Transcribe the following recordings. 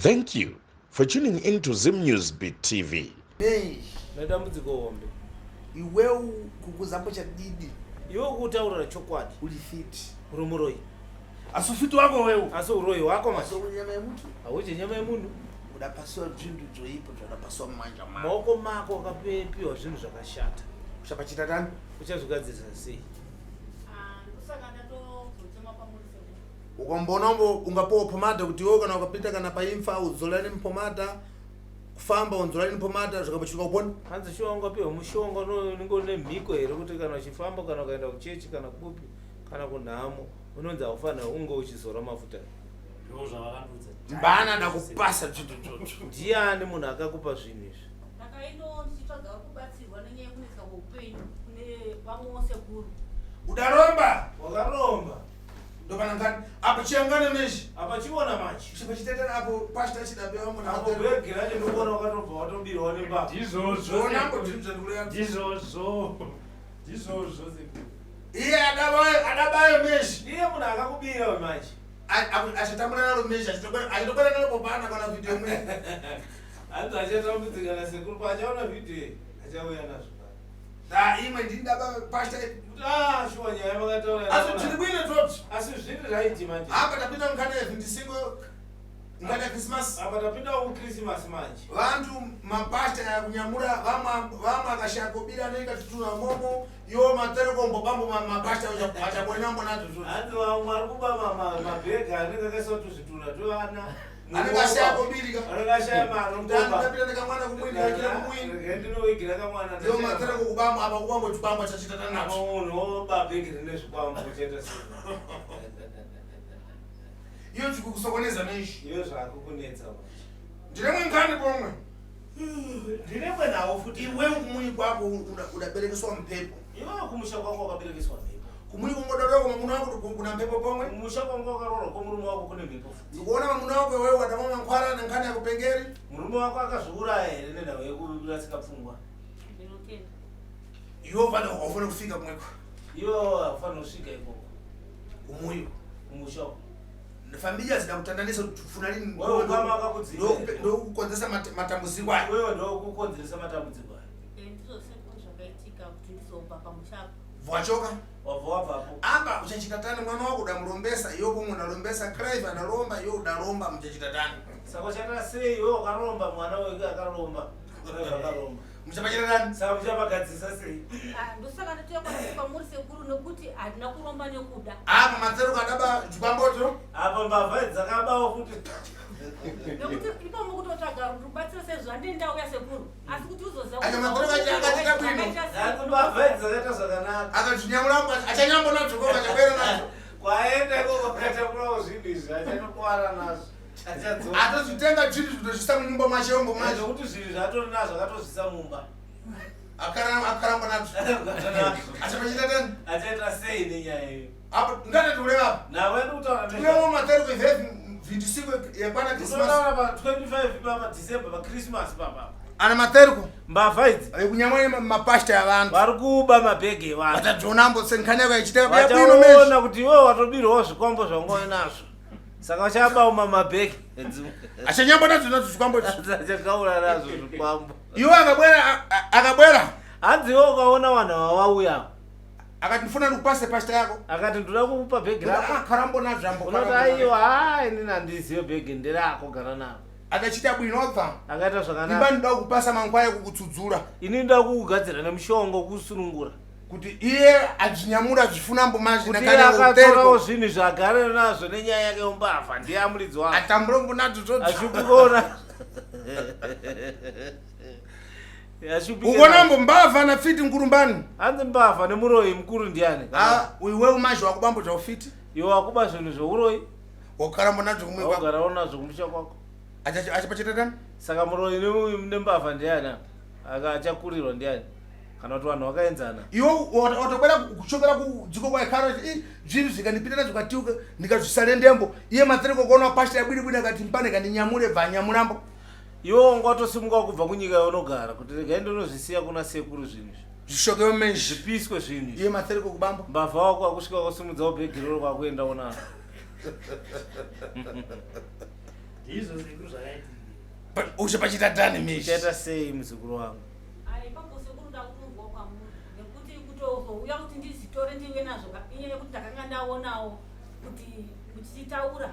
Thank you for tuning in to Zim News Beat TV. Nei Nedambudziko hombe. Iwew kukuzambo chadidi. Iwe ukutaurira chokwadi. Uri fit. Uri muroyi. Asi ufiti wako wewe. Asi uroyi wako manje. Asi nyama yemuntu. Haudye nyama yemunhu. Udapasiwa zvinhu zvoipo zvadapasiwa mumanja mako. Maoko mako wakapiwa zvinhu zvakashata. Uchapachita tani? Uchazvigadzirisa sei? Ah, ndosaka ndatozochema pamuri sekuru. Ukamboona ungapuwa pomada kuti iwe kana ukapinda kana paimfa udzolani pomada kufamba unzolani pomada zvikambochitika upona. Hanzi shuwa ungapiwa mushonga unenge une mhiko here kuti kana uchifamba kana ukaenda kuchechi kana kupi kana kunhamo unonzi haufanira unge uchizora mafuta. Ndozvavakandiudza. Mbana ndakupasa tsvitsvitsvi. Ndiani munhu akakupa zvinhu izvi? Ndakaendawo ndichitsvaga kubatsirwa nenyaya yekunetseka kweupenyu kune vamwewo sekuru. Udaromba. Wakaromba. Ndopana ngani apo chiyangana meshi. Apa chiona manje. Chipachiteta apo pastor chidabe wangu na Apo bhegi racho ndikuona wakatobva watobirwa nembavha. Ndizvozvo. Ona mbo zvinhu zvandikureva. Ndizvozvo. Ndizvozvo sekuru. Iye adabayo adabayo meshi. Ndiye munhu akakubira uyu manje. Achatambura naro meshi achitobara naro popana kana video mwe. Hanzi achatambudzika nasekuru paachaona video achauya nazvo. Ah, imwe ndini daba pastor. Ah, shuwa nyaya makataura. Asi tiri bwino toti. Asi zviri right manje. Apa tapinda mukana ya 25 mukana ya Christmas. Apa tapinda ku Christmas manje. Vantu mapastor ya kunyamura vamwe vamwe akashaya kobira anenge tutuna momo yo matere kombo bambo mapastor achabona mbona tutu. Hanzi vamwe vari kuba mabhega anenge akaiswa tuzvituna twevana. Anenge ashaya kobirika. Anenge ashaya mari ngoba. Ndapinda nekamwana kumwini kakira kumwini. Regai ndinowigira kamwana. Ndiyo matere kukubamba apa kubambo chibambo chachitata nacho. Munhu oba bhegi rine zvikwambo chete sei. Iyo chikukusokoneza neishi. Iyo zvakukunetsa manje. Ndine mwe pomwe. Ndine mwe nawo futi. Iwe kumwini kwako udaberekeswa mpepo. Iwe kumusha kwako wakaberekeswa mhepo. Kumwini kungodoroka mwamuna wako kuna mpepo pomwe. Kumusha kwangu wakaroorwa kwomurume wako kune mhepo futi. Ndikuona mwamuna wako wewe wadamwa mankhwala nenkhani yakupengeri. Murume wako akazviuraya here nenhau yekurasika pfungwa? Ndinotenda. Iwe ufane kufika kumweko. Iwe haufaniri kusvika ikoko. Kumuyo. Kumusha uko. Familia zinakutandanisa kufuna lini? Wewe ukama wakakudzika. Ndokukonzesa matambudziko ayo. Wewe ndokukonzeresa matambudziko ayo. Eh, ndizvo sekuru zvakaitika kuti ndizobva pamusha apa. Wachoka? Wabva wabvapo. Apa uchachita tani mwana wako udamurombesa iwe pomwe unalombesa Clive analomba iwe udalomba muchachita tani. Saka uchaita sei iwe wakaromba mwana weke akaromba. Clive akaromba. Muchapachita tani? Saka muchapagadzisa sei? Ah, ndosaka ndatoya kwamuri sekuru nekuti handina kuromba nekuda. Apa matseruka adaba chikwambocho. Apa mbavha dzakabawo futi. Nekuti ipo mukutotsvaga rubatsiro sezvo handii ndauya sekuru. Asi kuti uzoziva Aka matseruka akachita bwino. Hanzi mbavha idzi dzakaita zvakanaka. Akachinyamura achanyambo nacho kwa achakwera nacho. Kwaenda ikoko akatakurawo zvinhu izvi achatokwara nazvo. Achadzoka. Atozvitenga zvinhu zvinozvisa munyumba mwacho yombo mwacho. Zvekuti zvinhu zvaatori nazvo akatozvisa mumba. Akaramba nacho. Achapachita tani? Achaita sei nenyaya iyo? Apo ngatati kureva apa. Navo ndikutaura nezva. Kureva matseruka izvi 25 yekwana Christmas. Ndikutaura pa 25 papa December pa Christmas papa. Ana matseruko. Mbavha idzi. Kunyamwa mapastor yavantu. Vari kuba mabhegi evanhu. Vatadziona mbo senkhani yako ichiteka bya bwino meshi. Vachaona kuti iwe watobirwawo zvikwambo zvanga uinazvo. Saka vachabauma mabhegi. Achanyamba nadzo nadzo zvikwambo izvi. Achakaura nazvo zvikwambo. Iwe akabwera akabwera. Hanzi iwe ukaona vanhu ava vauya. Akati ndifuna ndikupase pastor yako. Akati ndoda kukupa bhegi rako. Ah, karambo nazvo ambo. Unoti aiwa, ah, inini handizive bhegi nderako gara naro. Akachita bwino bva. Akaita zvakanaka. Imba ndoda kukupasa mankwaya kukutsudzura. Ini ndoda kukugadzira nemushonga wokusunungura. Kuti iye adzinyamura zvifuna mbo mazvi Kuti iye akatorawo zvinhu zvagara nazvo nenyaya yake yombavha ndiye amuridzi wazvo. Atambura mbo nadzo zvodzo. Achipikona. Achipikona. Ukona mbo mbavha na fiti nkurumbani. Hanzi mbavha nemuroyi mukuru ndiani? Ah, iwe umazhi wakubambo zva ufiti. Iwe wakuba zvinhu zveuroyi. Wakugara mbo nadzo kumwe kwako. Wakugara nazvo kumusha kwako. Achapachita tani? Saka muroyi nembavha ndiani apa? Aka achakurirwa ndiani? Kana kuti vanhu vakaenzana. Iwe watobwera kuchokera kudziko kwa Karo i zvinhu zvikandipinda nazo katiuka ndikazvisale ndembo iye matereko kuona pastor yabwidi bwidi akati mpane kandinyamure bva nyamurambo. Iwe wanga watosimuka kubva kunyika yaunogara kuti regai ndinozvisiya kuna sekuru zvinhu izvi. Zvishokewe menshi. Zvipiswe zvinhu izvi. Iye matereko kubambo. Mbavha wako akusvika wasimudzawo bhegi roro kwakuenda unaro. Ndizvo sekuru zvakaitika. Ushe pachita tani mishi. Tichaita sei muzukuru wangu? Ai, ipapo sekuru ndakutonzwa kwamuri nekuti kutozouya kuti ndizvitore ndiuye nazvo ka inyaya yekuti ndakanga ndaonawo kuti muchitaura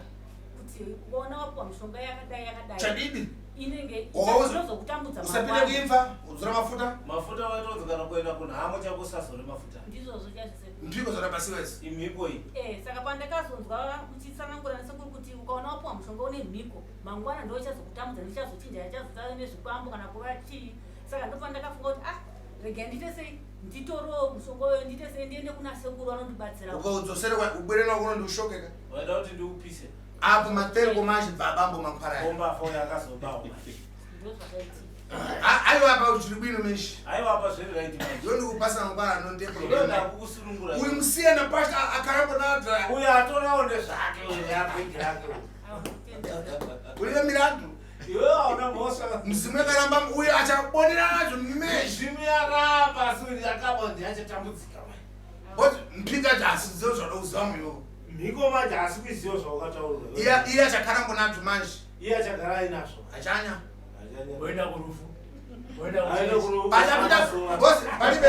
kuti ukaona wapuwa mishonga yakadai yakadai Chadidi. inenge Wakauza- inozokutambudza Usapinde mangwana. kuimfa, udzora mafuta. Mafuta waitonzi kana kuenda kunhamo chako usazore mafuta. Ndizvozvo chaizvo sekuru. Mphiko zvadabasiwa idzi. Imhiko iyi. Eh, saka pandakazonzwa muchitsanangura nesekuru kuti ukaona wapuwa mushonga une mhiko mangwana ndo ichazokutambudza ndichazochinja ichazotava nezvikwambo kana kuva chii. Saka ndopa ndakafunga kuti ah, regai ndiite sei, nditorewo mushonga uyo, ndiite sei, ndiende kuna sekuru anondibatsira. Ukaudzosere kwa ubwere nawo kuno ndiushokeka. Waida kuti ndiupise. Apo matereko manje bva bambo mankhwala. Bombafa uyo akazobawa manje. Ndo zvakaitika. Aiwa apa uchiri bwino mishi. Aiwa apa zviri right manje. Iwe ndikupasa mankhwala anondiye Iwe problem. ndakukusunungura. Uyu musiye na pastor akarambo nadra. Uyu atorawo nezvake uyu yabhegi rake uyu. Aiwa, ndinotenda. Ulibe milandu. Iwe hauna mhosva. Mzimu yakaramba uyu achabonera nacho meshi. Midzimu yaramba asi uyu yakaba ndiye achatambudzika manje. But mpika jasi zvo zvadokuziva muyo. Mhiko manje haasi kuiziva zvawakataurwa. Iye iye achakarambo nacho manje. Iye achagara ainazvo. Achanya. Woenda kurufu. Woenda Aenda kuchechi. kurufu. Pachapita bosi palibe.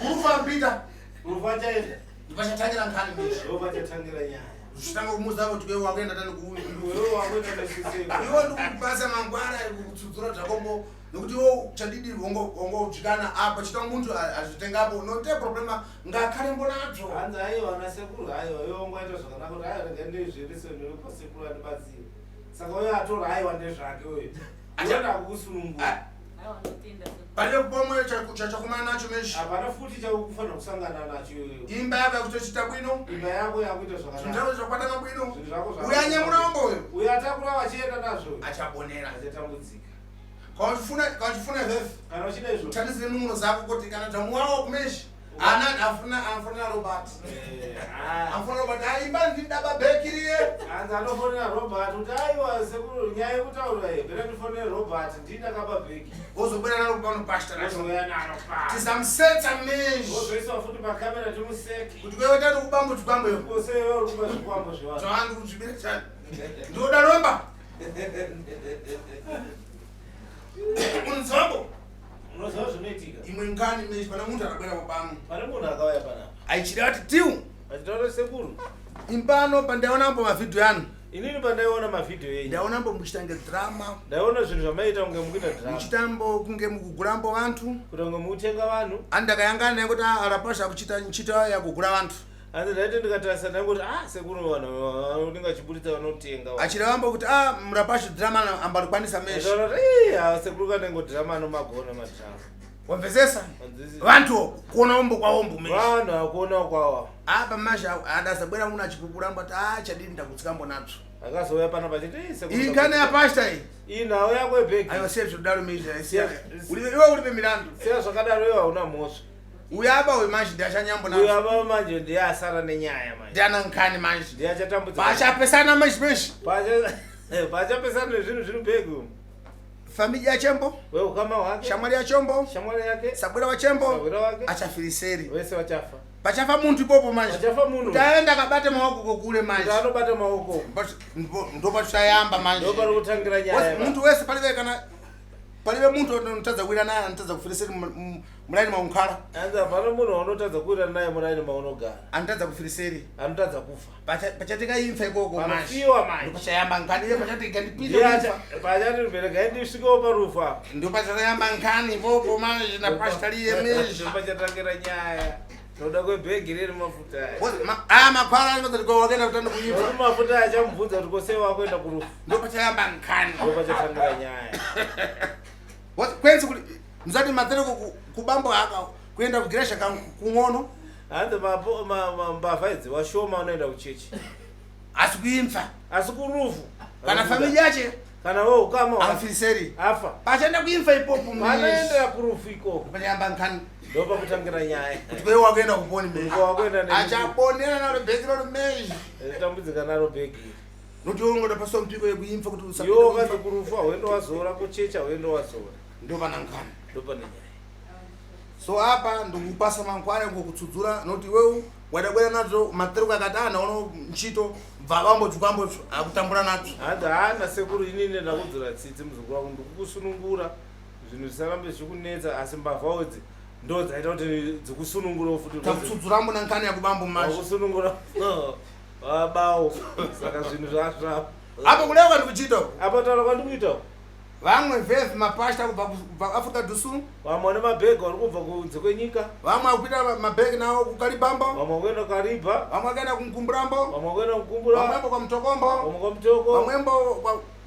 Kurufa mpita. Rufu achaenda. Ndipachatangira nkhani mishi. Ndo pachatangira nyaya. Zvichitanga kumuudza kuti iwe wakuenda tani kuuyu. Iwewe wakuenda nesiseko. Iwe ndikupasa mangwana kutsudzura zvakombo nokuti iwe chandidi wongodzvikana apa chita muntu azvitengapo note problema ngakhalembo nadzo. Hanzi aiwa ana sekuru aiwa iwe wangoita zvakanaka kuti aiwa rega ndizviendese kwasekuru andibatsire. Saka uyo atora aiwa ndezvake uyo. Achaenda kukusunungura. Aiwa, ndinotenda sekuru. Pane pomwe chachakumana nacho meshi. Hapana futi chaukufanira kusangana nacho iwewe. Imba yako yakutochita bwino. Imba yako yakuita Zvinhu zvakanaka. zvako zvakwatana bwino. Zvinhu zvako zvakanaka. Uyu anyamura uyo. Uyu atakura vachienda nazvo. Achabonera. Achatambudzika. Kauchifuna izvozvo. Kana uchida izvo. Tandisire nungo zako kuti kana tamuwawo kumeshi. Ana afuna afuna Robert. Eh, ah. Afuna Robert aimba ndidaba bhekiriye. Hanzi anofonera Robert kuti aiwa sekuru nyaya yekutaura iyi bera ndifonere Robert ndini ndakaba bhegi. Wozobwera nalo pano pastor racho. Wozouya naro pa. Tisamusetsa meshi. Wozoiswa futi pakamera timuseke. Kuti kwewe tati kubambo chikwambo iyo. Kose iwe uri kuba zvikwambo zvevanhu. Zvavangu kuzvibira chani. Ndoda romba. Unzombo. Unoziva zvinoitika? Imwe ngani meshi pana muntu akabwera pano. Pane munhu akauya panapa. Aichida kuti tiu. Achitaura sekuru. Impano pandaionambo mavhidhiyo anu. Inini pandaiona mavhidhiyo enyu. Ndaionambo muchitange drama. Ndaiona zvinhu zvamaita kunge mukuita drama. Muchitambo kunge mukugurambo vantu. Kuti kunge mukutenga vanhu. Andakayangana naye kuti arapasha kuchita nchita yakugura vantu. Hanzi ndaiti ndikatarisa ndaingoti ah sekuru vanhu vanenge vachiburitsa vanotenga. Achirevambo kuti ah murapashi drama ambarikwanisa meshi. Ndaona kuti "Ii, ah, sekuru kanengo drama anomagona madrama. Wamvesesa? Wanzwisisa? Vantu kuona ombo kwa ombo meshi. Vanhu hakuona kwawa. Apa masha adasabwera muno achikukuramba kuti ah chadini ndakutsikambo nadzo. Akazouya panapa achiti "Ii, sekuru. Iyi nkani yapashta iyi. Iyi nhau yako yebhegi. Aiwa siya zvodaro meshi. Siya. Yes. Iwe uripe milandu. Siya zvakadaro iwe hauna mhosva. Uyu apa uyu manje ndiachanyambo Uyu nadzo. apa manje ndiye asara nenyaya manje. Ndiana nkani manje. Ndiye achatambudzika. Pachapesana meshi meshi. Pachapesana nezvinhu zviri mubhegi umu. Famili yachembo, Weukama hwake. shamwari yachombo, Shamwari yake. sabwera wachembo, Sahwira wake. achafiriseri. Vese vachafa. Pachafa muntu ipopo manje. Pachafa munhu. Taenda akabate maoko kokule manje. Kuti anobata maoko. Ndopachayamba manje. Ndopari kutangira nyaya. Muntu wese palibe kana palibe muntu anotadza kuwira naye anotadza kufiriseri mulaini maunkhala. Hanzi hapana munhu waunotadza kuwira naye muraini maunogara. Anotadza kufiriseri. Anotadza kufa. Pachatika imfa ikoko manje. Panofiwa manje. Ndopachayamba nkani iye pachatika Ndiye ndipinde. pachati regai ndisvikewo parufu apa. Ndopachayamba nkani ipopo manje na pashtaliye meshi. Ndopachatangira nyaya. Noda kwebhegi riri mafuta aya. Aya makwara anozoti wakaenda kutanda kuimfa. Nokuti mafuta aya achamubvunza kuti kose wakuenda kurufu. Ndopachayamba nkani. Ndopachatangira nyaya. Kwenzi kuti mzati matereko kubambo aka kuenda kugiresha kung'ono Hanzi mbavha idzi washoma unoenda kuchechi. asi kuimfa Asi kurufu. kana famili yache Kana wewe ukama hwake. amfiriseri Afa. pachaenda kuimfa ipopo Panoendera kurufu ikoko. pachayamba nkani Ndopakutangira nyaya. kuti kwewe wakuenda kuponi Kuti wakuenda ne- achabonera nalo bhegi ralo meshi Tambudzika naro bhegi iri. nokuti ungoda paso mpiko yekuimfa kuti usapinde Iwe kuimfa. ukanzi kurufu hauende wazora kuchechi hauende wazora. Ndopana nkani. Ndopane nyaya. So apa ndikupasa mankwara ngokutsudzura nokuti iwewe Wadabwera nadzo matereko akati ana ono ntchito bva bambo chikwambo akutambura nadzo. Hanzi haana sekuru inini ndakudzora tsitsi muzukuru wangu ndikukusunungura zvinhu zvisarambe zvichikunetsa asi mbavha idzi ndo dzaita kuti dzikusunungure futi. Takutsudzura mbona nkhani yakubambo manje. Wakusunungura wabawo saka zvinhu zvazvavo. Apo kulewa ndikuchita. Apo taura kwandikuita. Vamwe veve mapasha kubva kubva Africa do Sul. Vamwe vane mabhegi vari kubva kunze kwenyika. Vamwe vakuita mabhegi nawo kuKalibambo. Vamwe vakuenda Kariba. Vamwe vakaenda kuMkumburambo. Vamwe vakuenda Kukumbura. Vamwe mbo kwaMutokombo. Vamwe kwaMutoko. Vamwe mbo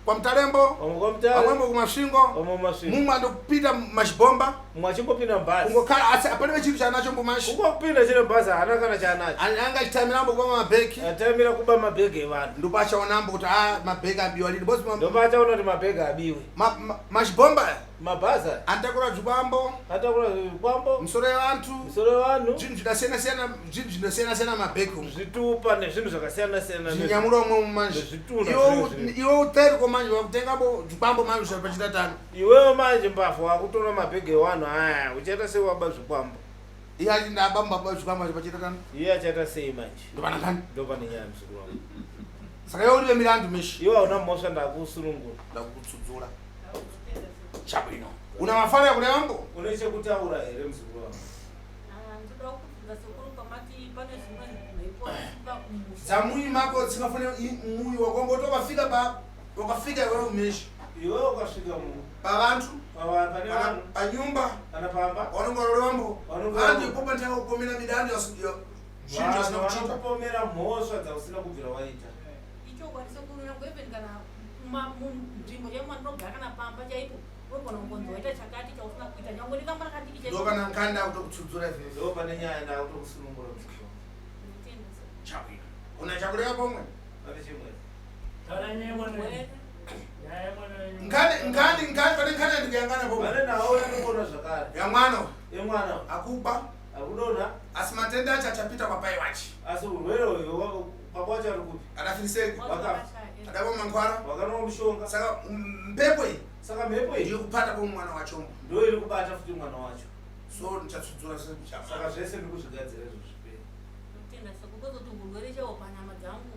kwaMutalembo. Vamwe kwaMutare. Vamwe mbo kuMasvingo. Vamwe kuMasvingo. Mumwe andopinda machibomba. Mumwe achingopinda mubhazi. Kungokhala asi apane vechiri chaanacho mbumashi. Kungopinda chine bhazi haana kana chaanacho. Anga achitamirambo kuba mabhegi. Atamira kuba mabhegi evanhu. Ndipo achaonambo kuti a mabhegi abiwa lini. Bosi Ndipo achaona kuti mabhegi abiwe. Machibomba aya. Mabhazi aya. Antakura zvikwambo. Atakura zvikwambo. Misoro yevantu. Misoro yevanhu. Zvinhu zvinosiyana siyana, zvinhu zvinosiyana siyana mabhegi umu. Zvitupa nezvinhu zvakasiyana siyana. Zvinyamura umwe mumanje. Nezvitunha Iwe zvinhu. iwe uteriko manje wakutenga bo zvikwambo manje usvika pachitatano. Iwewe manje mbavha wakutora mabhegi evanhu aya uchaita sei waba zvikwambo. Iye ati ndabamba zvikwambo pachitatano. Iye achaita sei manje. Ndopana kani. Ndopane nyaya muzukuru wangu. Saka iwe uribe milandu mishi. Iwe hauna mhosva ndakusunungura. Ndakutsudzura. Chabwino. Una mafano yakulevambo? Une chekutaura here muzukuru wangu? Ndoda kubvunza sekuru pamati pane zvimwe mhepo dzinoda kumusha. Dzamuyi mako dzingafane muyi wakongoto wakafika pa wakafika iwewe umeshi. Iwewe ukasvika mu Pavantu pane kana vanhu panyumba kana pamba wanonga walewambo. Vanonga Vantu walewambo. ipopa ntaka kupomera milandu zvinhu vanhu zvasina kuchita. vanokupomera mhosva dzausina kubvira waita. Ichokwadi sekuru nyange even kana munzvimbo chaimo mandinogara kana pamba chaipo unogona kungonzi waita chakati chausina kuita nyange ndikamba rakadiki chaiko. Ndopana nkanda kutokutsudzura izvezvi. Ndopane nyaya ndakutokusunungura muzukuru wangu. Ndinotenda sekuru. Chabwino. Una chakuleva pomwe? Pane chimwe. Taura nyaya yemwana wenyu. Wena. Nyaya yemwana wenyu. Nkani nkani nkani pane nkani yandikuyangana pomwe. Pane nhau yandikuona zvakare. Ya mwana Yemwana akuba akudonha asi matenda acho achapita kwapai wachi. asi urwere uyu baba wacho ari kupi? Adafiriseki. Wakafa. Adavo mankwara. Wakanwa mushonga. Saka mpepo iyi Saka mhepo iyi ndiyo kupata pomwana wachombo. ndo iri kubata futi mwana wacho. So ndichatsudzura Saka saka zvese ndiri kuzvigadzira izvo zvipere. Ndinotenda sekuru kwezoti urwere chaiwo panyama dzangu.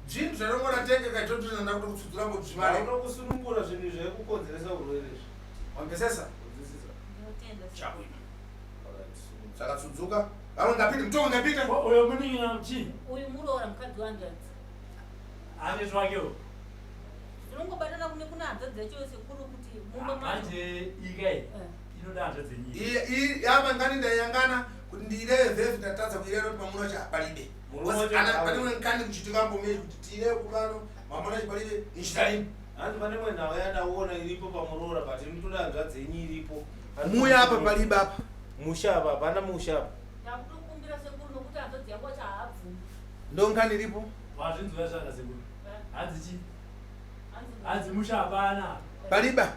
Zvinhu zvanongona tenge kaitotona ndakutokutsudzura mbozvivale. Ndakutokusunungura zvinhu zvaikukonzeresa urwere izvi. Wamvesesa? Kunzwisisa? Ndinotenda sekuru. Chabwino. Alright, sunungura. Saka tsudzuka. Vamwe ngapinde mutongo ngapinde. Uyo munin'ina muchii? Uyu muroora mukadzi wanzvadzi. Ane zvakewo. Tinongobatana kune kuna hanzvadzi yacho sekuru kuti mumba macho. Manje ika iyi Eh. inoda hanzvadzi yenyika. Iye iye apa ngani ndayangana kuti ndiireve vhevhi ndatadza kuireva kuti mamuna wacho hapalibe. Murume wacho Ana hapalibe. pane nkani kuchitika mbomei kuti tiireve kubano mamuna wacho palibe nchitalini. Hanzi pane imwe nhau yandaona iripo pamuroora but inotoda hanzvadzi yenyu iripo. Muya apa palibe apa. Musha apa hapana musha apa. Ndakutokumbira sekuru nokuti hanzvadzi yangu wacho haabvumi. Ndo nkani iripo. Wazvinzwa zvaka sekuru. Eh, Hanzi chii? hanzi- Hanzi musha hapana. Paliba.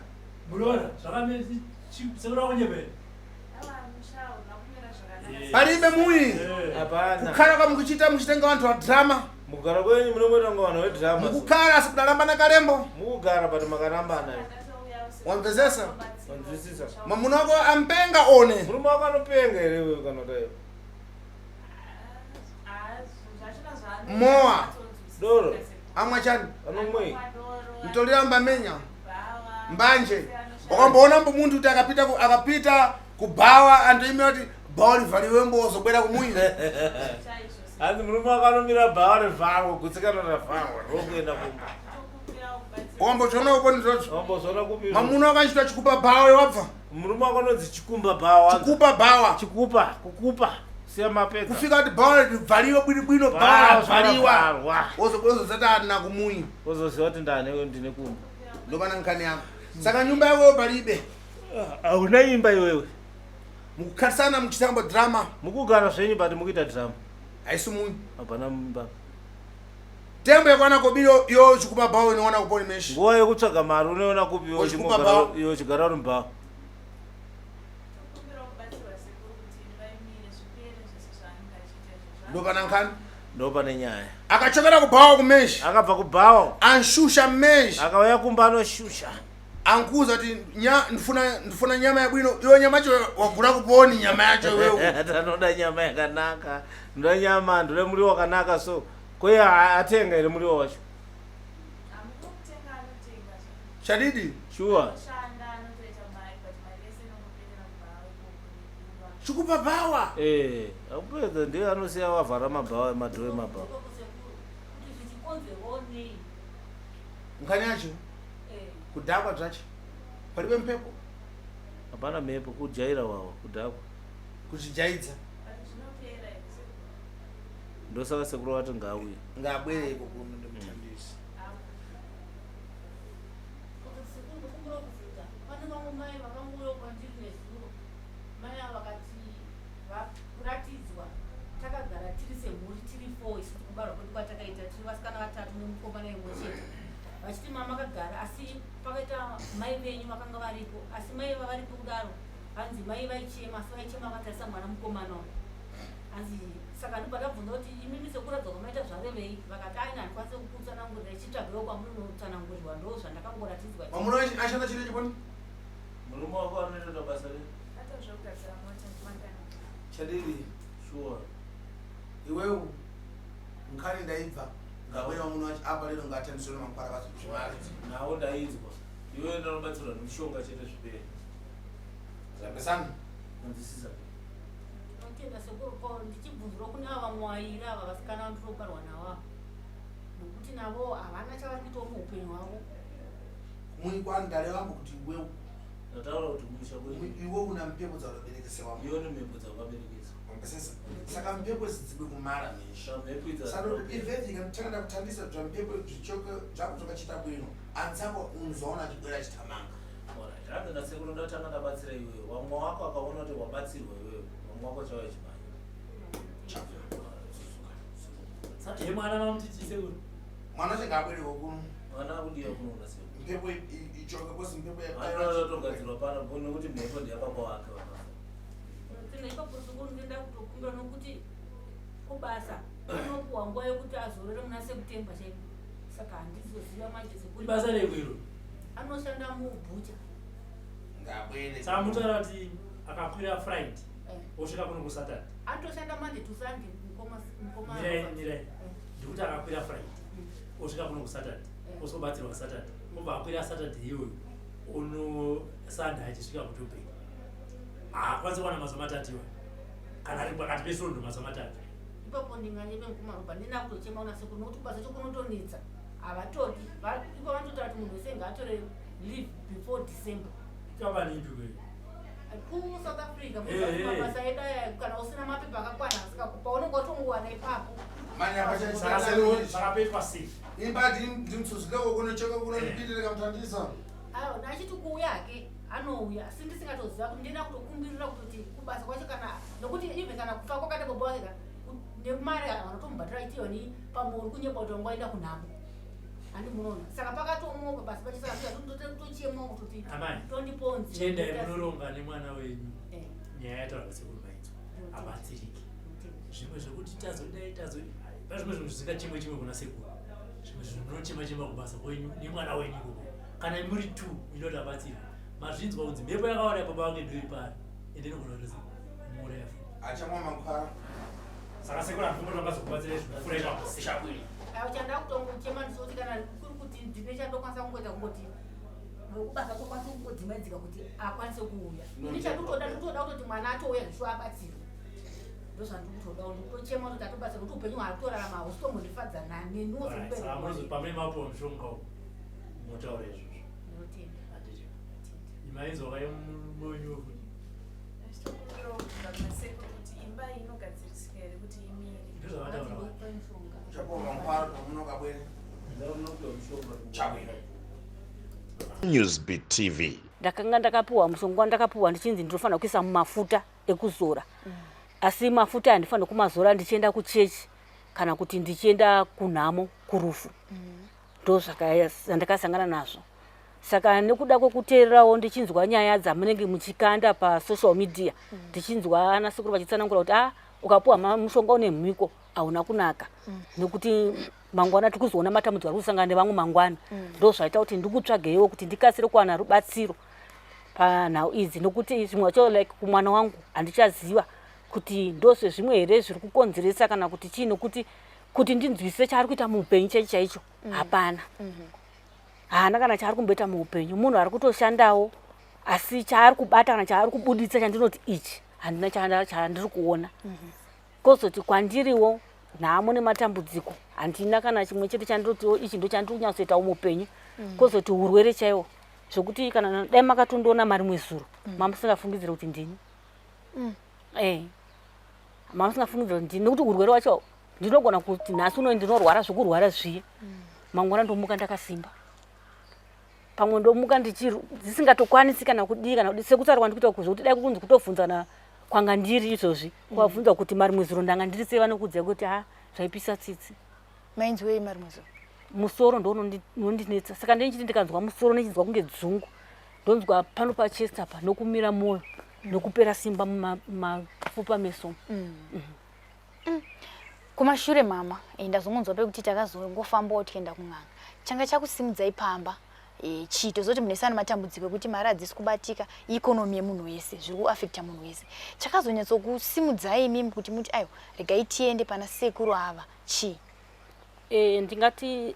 Muroora zvakamira sekuru akunyepera. Palibe muyi. Hapana. Kukhala kwa mukuchita muchitenga vantu va drama. Mugara kwenyu munongoita kunge vanhu vedrama. Mukukhala asi kudalambana kalembo. Mukugara but makarambana. Wamvesesa? Wanzwisisa? Mwamuna wako ampenga one. Murume wako anopenga here wewe kana kuti Moa. Doro. Amwa chani. Anomwei? Mtolera mbamenya. Mbanje. Wakamboona mbo munthu kuti akapita akapita kubawa andoimira kuti bawa livaliwe mbo wozobwera kumuyi. Hanzi murume wako anomira bhawa revharwa gutsikana ravharwa rokuenda kumba. Wakambochiona ukoni zvocho. Wambozviona kupi? Mwamuna wakachita chikupa bawa wabva. Murume wako anonzi chikumba bhawa. Chikupa bawa. Chikupa, kukupa. Siya mapedza. Kufika kuti bawa livaliwe bwinobwino bawa ravhaliwa. Vharwa. Wozobwera ana kumuyi. Wozoziva kuti ndane ndine kumba. Ndopana nkhani yako. Saka nyumba yako palibe. Hauna imba iwewe. Mukukhatisana muchitambo drama. Mukugara zvenyu but mukuita drama. Haisi muyi. Hapana mumba. Tembo yakwana kobiro yo chikupa bawa inoona kuponi meshi. Nguva yekutsvaga mari unoiona kupi iwe Uchikupa uchingogara- bhawa. iwe uchigara uri mubhawa. Ndopana nkhani. Ndopane nyaya. Akachokera kubawa kumeshi. Akabva kubhawa Anshusha meshi. akauya kumba anoshusha. Ankuuza kuti ndifuna nyama yabwino, iwe nyama yacho wagula kuponi nyama yacho iwewe. Tanoda nyama yakanaka, ndoda nyama, ndoda muriwo wakanaka. So kweye atenga here muriwo wacho? Amukutenga, anotenga. Chadidi. Shuwa. Anoshanda, anotoita mari, but mari yese inongoperera kubhawa ikoko. Chikupa bhawa. Eh, akupedza ndiye anosiya wavhara mabhawa, madhoo emabhawa. Ikoko sekuru, kuti zvichikonzerwawo nei? Nkhani yacho kudhakwa zvacho palibe mphepo. Hapana mhepo, kujaira wawa kudhakwa. Kuzvijaidza. But zvinopera here sekuru? Ndosaka sekuru vati ngauye. Ngabwere iko kuno ndimuthandise. Kuti sekuru, ndokumbura kubvunza, pane vamwe mai vakangouya kwandiri nezuro. Mai ava vakati vakuratidzwa takagara tiri semhuri, tiri four isu kubarwa kwedu kwatakaita, tiri vasikana vatatu nemukomana imwe chete, vachiti mama akagara, asi pakaita mai venyu vakanga varipo, asi mai vavaripo kudaro, hanzi mai vaichema, asi vaichema vakatarisa mwana mukomana uyu. Hanzi saka ndibva ndabvunza kuti imimi sekuradzwa kwamaita zvarevei? Vakati aina, handikwanisi kukutsanangurira, ichitsvagewo kwamunonotsanangurirwa, ndo zvandakangoratidzwa. Mwamuna ashanda chine chiponi. Murume wako anoita basa rei? Atozvokugadzira mota, ndimakani. Chadidi. Shuwa. Iwewe, nkhani ndaibva, ngabwere mwamuna wacho apa lero, ngathandiswe mankwara vazvimari. Nawo ndainzwa, iwe ndanobatsirwa nemishonga chete, zvipere. Zambesani. Anzwisisa. Tinotenda sekuru. Ko ndichibvunzirwa kune ava vamwe vairi ava vasikana vandinobarwa navo ava, nokuti navo havana chavari kuitawo muupenyu hwavo. Kumwikwa ndale kuti iwewe Ndataura kuti kumusha kwenyu iwe una mphepo dzaunoberekesewa. Iwe nemhepo dzaukaberekesa. Wambesesa, saka mphepo idzi dzikwe kumara mesha. Saka mhepo idzi Saka kuti ivevi kanotanga kuthandisa zva mphepo zvichoke zvako zvakachita bwino, anzako unzoona achibwera achitamanga. Alright, hanzi nasekuru ndatanga ndabatsira iwewe, wamwe wako akaona kuti wabatsirwa iwewe, wamwe wako chauya chimhanya. Ye mwana mamutiti sekuru? Mwana wacho ngaabwerewo kuno. Mwana akudiwa kunoona sekuru. Mphepo ichoke kosi mphepo. Anotogadzirwa pano nekuti mhepo ndeyababa wake vakafa. Tine ipapo sekuru, ndinoenda kutokumbira nokuti kubasa unopuwa nguva yekuti azorore muna September chaipo, saka handizoziva manje sekuru. Ibasa rekwiro? Anoshanda mubhucha. Ngabwere. Saka mutaura kuti akakwira Friday, osvika kuno kuSaturday? Anotoshanda Monday to Sunday, mukoma, mukoma. Mirai, mirai. Ndikuti akakwira Friday, osvika kuno kuSaturday, osobatsirwa Saturday, obva akwira Saturday iyoyo, uno Sunday achisvika kuJoburg, haakwanisi kuwana mazuva 3 iwayo, kana ari pakati pesondo mazuva 3. Ipapo ndinganyebe mukoma, ndina kutochema una sekuru nokuti kubasa cho kunotonetsa, havatodi. Ipo vanototaura kuti munhu wese ngaatore leave before December. Kambani ipi kweyo? KuSouth Africa. Eh. Mabasa edu aya, kana usina mapepa akakwana, saka paunenge watongowana ipapo. Saka sekuru, zvakapetwa sei? Imba ndimtsuzikako kunochoka kuno, ndipitire kamuthandisa. Aiwa, nachiti kuuya hake anouya, asi ndisingatoziva kuti ndina kutokumbirira kutoti kubasa kwacho kana nokuti even kana kufa kwakaita baba wake ka, nemari vanotomubhadhara itiyoni pamwe uri kunyepa kuti wanga waenda kunhamo, handi munoona? Saka pakatomuwo pabasa pacho, saka tochemawo kutoti Amai, tondiponzi. chiendai munoronga nemwana wenyu. Nyaya yataura nasekuru maidzo, abatsiriki. Zvimwe zvekuti tazodai tazodai, pazvimwe zvinhu zvisingachemwe chimwe kuna sekuru, zvimwe zvinhu munochema chema kubasa kwenyu nemwana wenyu ikoko. Kana muri two inoti abatsirwe, mazvinzwa kunzi mhepo yakawanda baba vake ndoiri pari, ende inogona kutozi muuraya futi. Achamwa mankwara. Saka sekuru, handifumbi vangazokubatsirai zvinopfuura ipapo. Aiwa, chanda kutongochema ndisoti kana kuri kuti ndine chandokwanisa kungoti kungoti vekubasa tokwanisa kungodzimaidzika kuti akwanise kuuya. Ini chandikutoda, ndikutoda kutoti mwana atouya zvishuwa abatsirwe, ndozvandikutodawo. Ndikutochema kuti atobatsirwa kuti upenyu hwaari kutorarama hausitomondifadza neniwo. Alright, saka pamune mapuwa mushonga uwu, motaura izvozvo. Ndinotenda. Handiti imainzwa kayemuwenyu futi? Achitokumbirawo kubva masekuru kuti imba iyi inogadzirisika here kuti imire. Ndozvavataura. Uchapuwa mankwara pamunokabwere. Ndaunopiwa mushonga. Chabwino. Newsbeat TV. Ndakanga ndakapiwa mushonga wandakapiwa ndichinzi ndinofanira kuisa mumafuta ekuzora, asi mafuta handifanira kumazora ndichienda kuchechi kana kuti ndichienda kunhamo, kurufu. Ndo zvandakasangana nazvo. Saka nekuda kwekuteererawo ndichinzwa nyaya dzamunenge muchikanda pasocial media, ndichinzwa ana sekuru vachitsanangura kuti a. Ukapuwa mushonga une mhiko hauna kunaka, nekuti mangwana tiri kuzoona matambudziko ari kusangana nevamwe mangwana. Ndo zvaita kuti ndikutsvageiwo kuti ndikasire kuwana rubatsiro panhau idzi, nekuti zvimwe zvacho, like kumwana wangu, handichaziva kuti ndozvezvimwe here zviri kukonzeresa kana kuti chii, nokuti kuti ndinzwisise chaari kuita muupenyu chaicho chaicho, hapana, haana kana chaari kumboita muupenyu. Munhu ari kutoshandawo, asi chaari kubata kana chaari kubuditsa chandinoti ichi handina chandiri kuona. Kozoti kwandiriwo nhamo nematambudziko, handina kana chimwe chete chandinotiwo ichi ndo chandiri kunyatsoitawo muupenyu. Kozoti urwere chaiwo, zvokuti kana dai makatondiona marimwe zuro, mamusingafungidzire kuti ndini. Mamusingafungidzire kuti ndini, nekuti urwere wacho ndinogona kuti nhasi uno ndinorwara zvokurwara zviye, mangwana ndomuka ndakasimba, pamwe ndomuka ndisingatokwanisi kana kudii kana kudii. Sekutaura kwandikuita kuzvokuti dai kunzi kutobvunza kana kwanga ndiri izvozvi, kuvabvunza kuti marimwe zuro ndanga ndiri sei, vanokuudza kuti ha, zvaipisa tsitsi. Mainzwei marimwe zuro? Musoro ndo unondinetsa. Saka ndenichiti ndikanzwa musoro nechinzwa kunge dzungu, ndonzwa pano pachest apa nokumira mwoyo nokupera simba mumapfupa meso. Kumashure mama, ndazongonzwa pekuti takazongofambawo tichienda kun'anga. Changa chakusimudzai pamba chii? Tozoti munesana matambudziko ekuti mari hadzisi kubatika, economy yemunhu wese zviri kuafecta munhu wese. Chakazonyatsokusimudzai imimi kuti muti aiwa, regai tiende pana sekuru ava, chii? Ndingati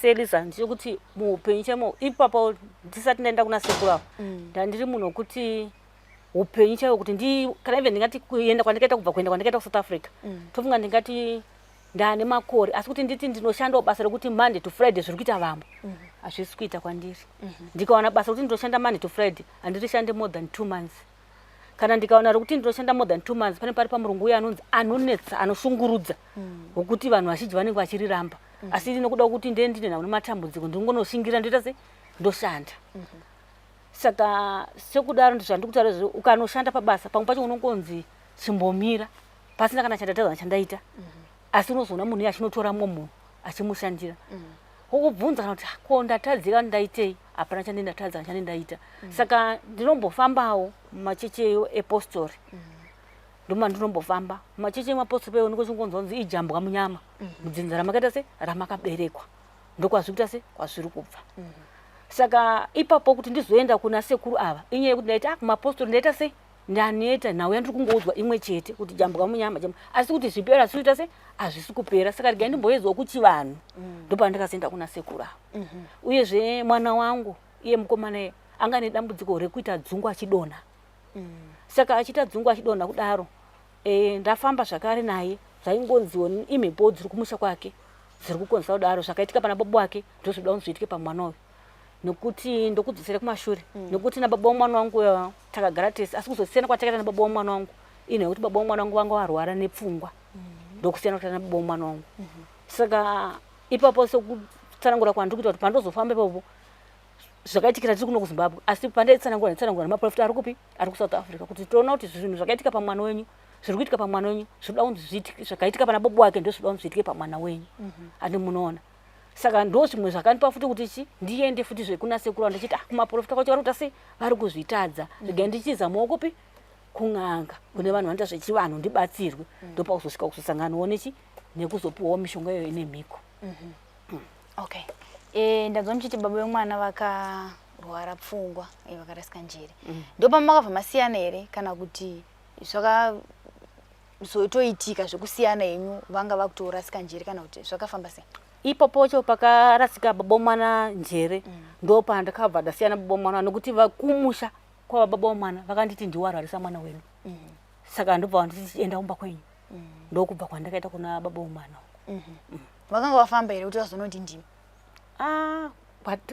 seliza ndechekuti muupenyu chaimo ipapo ndisati ndaenda kuna sekuru ava, ndandiri munhu wekuti upenyu chaiwo kuti ndi kana even ndingati kuenda kwandikaita, kubva kuenda kwandikaita kuSouth Africa, tofunga ndingati ndaane makore, asi kuti nditi ndinoshandawo basa rekuti Monday to Friday zviri kuita vamwe, hazvisi kuita kwandiri. Ndikawana basa rekuti ndinoshanda Monday to Friday, handirishande more than 2 months. Kana ndikawana rekuti ndinoshanda more than 2 months, pane pari pamurungu uye anonzi anonetsa, anoshungurudza, wekuti vanhu vazhinji vanenge vachiriramba. Asi ini nokuda kwekuti ndee ndine nhau nematambudziko, ndingonoshingira, ndoita se ndoshanda. Saka sekudaro ndizvandiri kutaura izvo, ukanoshanda pabasa, pamwe pacho unongonzi chimbomira pasina kana chandatadza chandaita, asi unozoona munhu iye achinotora mumwe munhu achimushandira, wokubvunza kana kuti, "Ah, ko ndatadzika, ndaitei?" Hapana chande ndatadza, chande ndaita. Saka ndinombofambawo mumacheche epostori, ndoma ndinombofamba mumacheche emapostori peyo, ndikochingonzwa kunzi ijambwa munyama mudzinza ramakaita se ramakaberekwa, ndokwazviri kuita se kwazviri kubva. Saka ipapo kuti ndizoenda kuna sekuru ava, inyaya yekuti ndaiti, ah, kumapostori ndaita sei, ndaneta, nhau yandiri kungoudzwa imwe chete kuti jambwa munyama, jambwa, asi kuti zvipera zvisi kuita se hazvisi kupera. Saka regai ndimboedzawo kuchivanhu. Ndopandakazoenda kuna sekuru ava. Uyezve mwana wangu iye mukomana iye anga nedambudziko rekuita dzungu achidonha. Saka achiita dzungu achidonha kudaro, ndafamba zvakare naye, zvaingonziwo imhepo dziri kumusha kwake dziri kukonzesa kudaro. Zvakaitika pana baba wake ndozvoda kunzi zviitike pamwana uyu, nekuti ndokudzosera kumashure, nekuti nababa womwana wangu uyo takagara tese, asi kuzosiyana kwatakaita nababa womwana wangu inhau yekuti baba womwana wangu vanga varwara nepfungwa. Ndokusiyana kwatakaita nababa womwana wangu. Saka ipapo sekutsanangura kwandiri kuita kuti pandozofamba ipapo zvakaitikira tiri kuno kuZimbabwe, asi pandaitsanangura, ndaitsanangura nemaprofita ari kupi, ari kuSouth Africa, kuti toona kuti zvinhu zvakaitika pamwana wenyu, zviri kuitika pamwana wenyu, zvinoda kunzi zviitike, zvakaitika pana baba wake ndo zvinoda kunzi zviitike pamwana wenyu. Andi munoona, saka ndo zvimwe zvakandipa futi kuti chi ndiende futi zvekuna sekuru, ndichiti, ah, kumaprofita kwacho vari kuita sei, vari kuzvitadza, regai ndichizamawo kupi, kun'anga, kune vanhu vanoita zvechivanhu, ndibatsirwe. Ndopakuzosvika kuzosanganawo nechi nekuzopiwawo mishonga iyoyo ine mhiko. Okay, ndanzwa muchiti baba vemwana vakarwara pfungwa, vakarasika njere. Ndopamakabva masiyana here kana kuti zvakazotoitika zvekusiyana henyu vanga vakutorasika njere, kana kuti zvakafamba sei? Ipopocho pakarasika baba mwana njere, ndo pandakabva ndasiyana baba mwana, nokuti vakumusha kwava baba mwana vakanditi ndiwarwarisa mwana wedu. Saka ndobva vanditi enda kumba kwenyu. Ndokubva kwandakaita kuna baba womwana. Vakanga vafamba here kuti vazonoti ndimi? Ah,